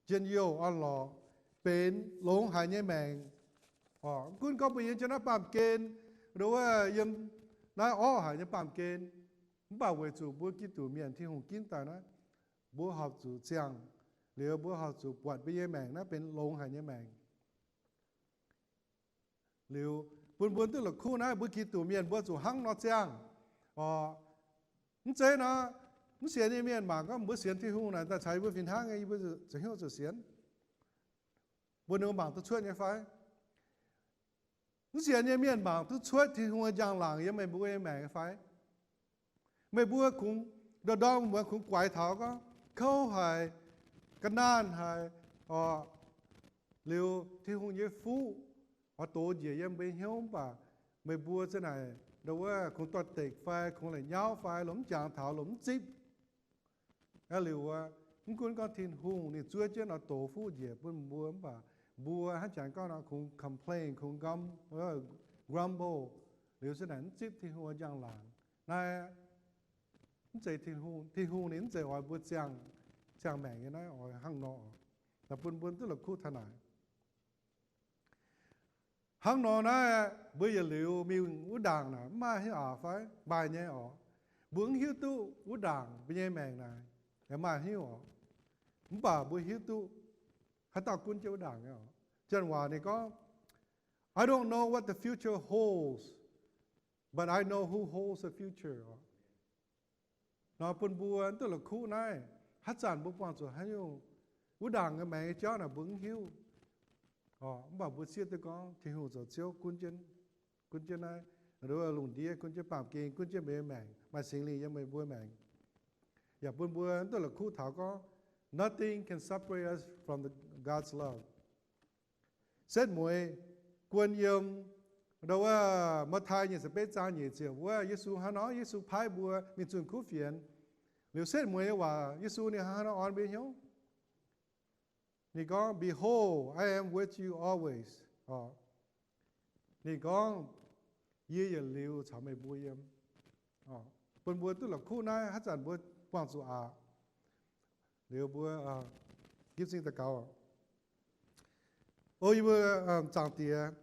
njien-youh orn-lorqc, benx longx haic nyei maengc. Mv gunv gorngv mbuo yiem jienv naaiv baamh gen, nduov wuov yiem naaiv orqv haic nyei baamh gen, mv baac weic zuqc mbuo Giduc mienh Tin-Hungh ginv daaih naaiv, mbuo horpc zuqc ziangh. Liuz mbuo horpc zuqc buatc mbuo nyei maengc naaiv benx longx haic nyei maengc. Liuz bun mbuo duqv la'kuqv naaiv, mbuo Giduc mienh mbuo zuqc hnangv nor ziangh oc. Mv zeiz nor, mv sienx nyei mienh mangc gorngv mbuo sienx Tin-Hungh naaic daaih caux yie mbuo fih hnangv nyei, yie mbuo ziouc hnyouv zuqc sienx. Mbuo ninh mangc duqv cuotv nyei fai? Mv sienx nyei mienh mangc duqv cuotv Tin-Hungh njang-laangc yiem meih mbuo nyei maengc fai? Meih mbuo kungx ndorm ndorm muonz kungx guaix taux gorngv kouv haic, ga'naanh haic oc, liuz Tin-Hungh nyei fuqv oix dox njiec yiem mbuo nyei hnyouv mv baac meih mbuo za'naaic ndau wuov kungx doix-dekc fai kungx la'nyauv fai lomh mv jangx taux, lomh mv zipv. Aa, liuz wuov, mv gunv gorngv Tin-Hungh ninh zuov jienv oix dox fuqv njiec bun mbuo mv baac mbuo hnangv jangx gorngv nor kungx complain, kungx grum-, grumble, liuz za'naaic mv zipv Tin-Hungh njang-laangc. Naaiv Mv zeiz Tin-Hungh, Tin-Hungh ninh mv zeiz oix mbuo ziangh, ziangh maengc nyei naaiv, oix hnangv nor. Naaiv bun mbuo duqv la'kuqv taux naaic. Hnangv nor naaiv, mbuo yietc liuz mingh wuov ndaangc naaic mv maaih haaix nyungc aqc fai? Maaih nyei orqc. Mbuo mv hiuv duqv wuov ndaangc mbuo nyei maengc naaic maaih haaix nyungc orqc. Mv baac mbuo hiuv duqv haaix dauh gunv jienv wuov ndaangc nyei orqc. Janx waac ninh gorngv, I don't know what the future holds, but I know who holds the future. Nor bun mbuo duqv la'kuqv naaiv, haaix zanc mbuo buangh zuqc haaix nyungc wuov ndaangc nyei maengc nyei jauv naaic mbuo mv hiuv. Mv baac mbuo siev duqv gorngv Tin-Hungh zoux Ziouv gunv jienv, gunv jienv naaiv lungh ndiev, gunv jienv baamh gen, gunv jienv meih nyei maengc, maaih Singx Lingh yiem meih mbuo maengc. Yaac bun mbuo duqv la'kuqv taux gorngv, nothing can separate us from the God's love. Setv mueiz guon yiem ndau wuov Matv^tai nyeic ziepc betv zaang nyeic ziepc wuov, Yesu hnangv nor, Yesu paaiv mbuo mingh zunh kuv fienx. Liuz setv mueiz nyei waac Yesu ninh hnangv nor orn mbuo hnyouv. Ninh gorngv, Behold, I am with you always. Ninh gorngv, Yie yietc liuz caux meih mbuo yiem. Bun mbuo duqv la'kuqv naaiv, haaix zanc mbuo buangh zuqc aqc, liuz mbuo gitv zingh daux gaux. O yie mbuo Zaangc Diex,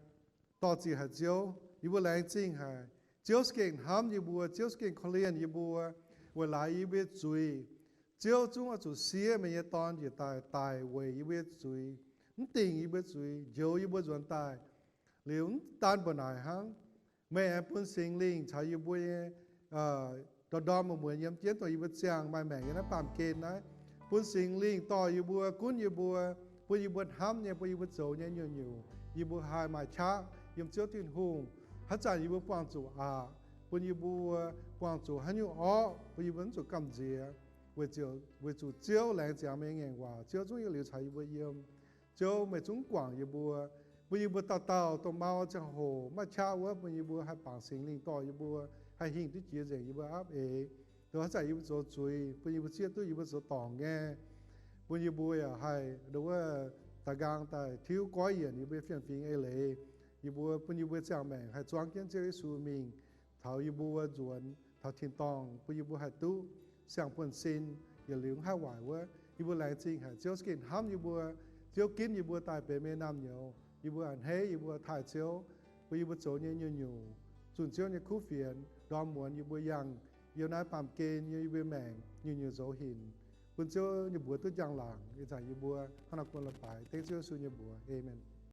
dorh ziqc haic Ziouv, yie mbuo laengz zingh haic. Ziouv za'gengh hnamv yie mbuo, Ziouv za'gengh korv-lienh yie mbuo, weic laaix yie mbuo zuiz. Ziouv zungv oix zuqc siev meih nyei Dorn njiec daaih daic weic yie mbuo zuiz, mv dingc yie mbuo zuiz, njoux yie mbuo nzuonx daaih. Liuz mv daan mbuo naaic hnangv, meih aengx bun Singx Lingh caux yie mbuo nyei ndorm-ndorm muonz-muonz yiem jienv dongh yie mbuo ziangh maaih maengc yiem naaiv baamh gen naaiv. Bun Singx Lingh dorh yie mbuo, gunv yie mbuo, bun yie mbuo hnamv nyei, bun yie mbuo zoux nyei nyungc-nyungc yie mbuo haih maaih qaqv yiem Ziouv Tin-Hungh. Haaix zanc yie mbuo buangh zuqc aqc, bun yie mbuo buangh zuqc haaix nyungc orqv, bun yie mbuo mv zuqc gamh nziex, weic zuqc Ziouv laengz ziangx meih nyei ngaengc waac, Ziouv zungv yietc liuz caux yie mbuo yiem. Ziouv meih zungv guangc yie mbuo, bun yie mbuo dauh dauh dongh mau ziangh hoc maaih qaqv wuov, bun yie mbuo haih bangc Singx Lingh dorh yie mbuo, haih hingh duqv jiex nzengc yie mbuo aapv eix. Dongh haaix zanc yie mbuo zoux zuiz, bun yie mbuo zieqv duqv yie mbuo zoux dorngc nyei. Bun yie mbuo yaac haih ndongc wuov daaih nqaang daaih tiuv goiv yienc yie mbuo fiem-fingx eix leiz. Yie mbuo bun yie mbuo ziangh maengc haih zuangv jienv Ziouv Yesu mingh taux yie mbuo nzuonx taux tin-dorngh, bun yie mbuo haih duqv siang-buonv-sin, yietc liuz mv haih waaic wuov. Yie mbuo laengz zingh haic Ziouv za'gengh hnamv yie mbuo. Ziouv ginv yie mbuo daaih benx meih naamh nyouz. Yie mbuo a'hneiv, yie mbuo taaih Ziouv, bun yie mbuo zoux nyei nyungc-nyungc zunh Ziouv nyei kuv fienx, ndorm muonz yie mbuo yangh yiem naaiv baamh gen yiem yie mbuo maengc nyungc-nyungc zoux hinc, bun Ziouv nyei mbuox duqv njang-laangc. Ih zanc yie mbuo hnangv naaiv guon leiz-baaix dengv Ziouv Yesu nyei mbuox. Aamen.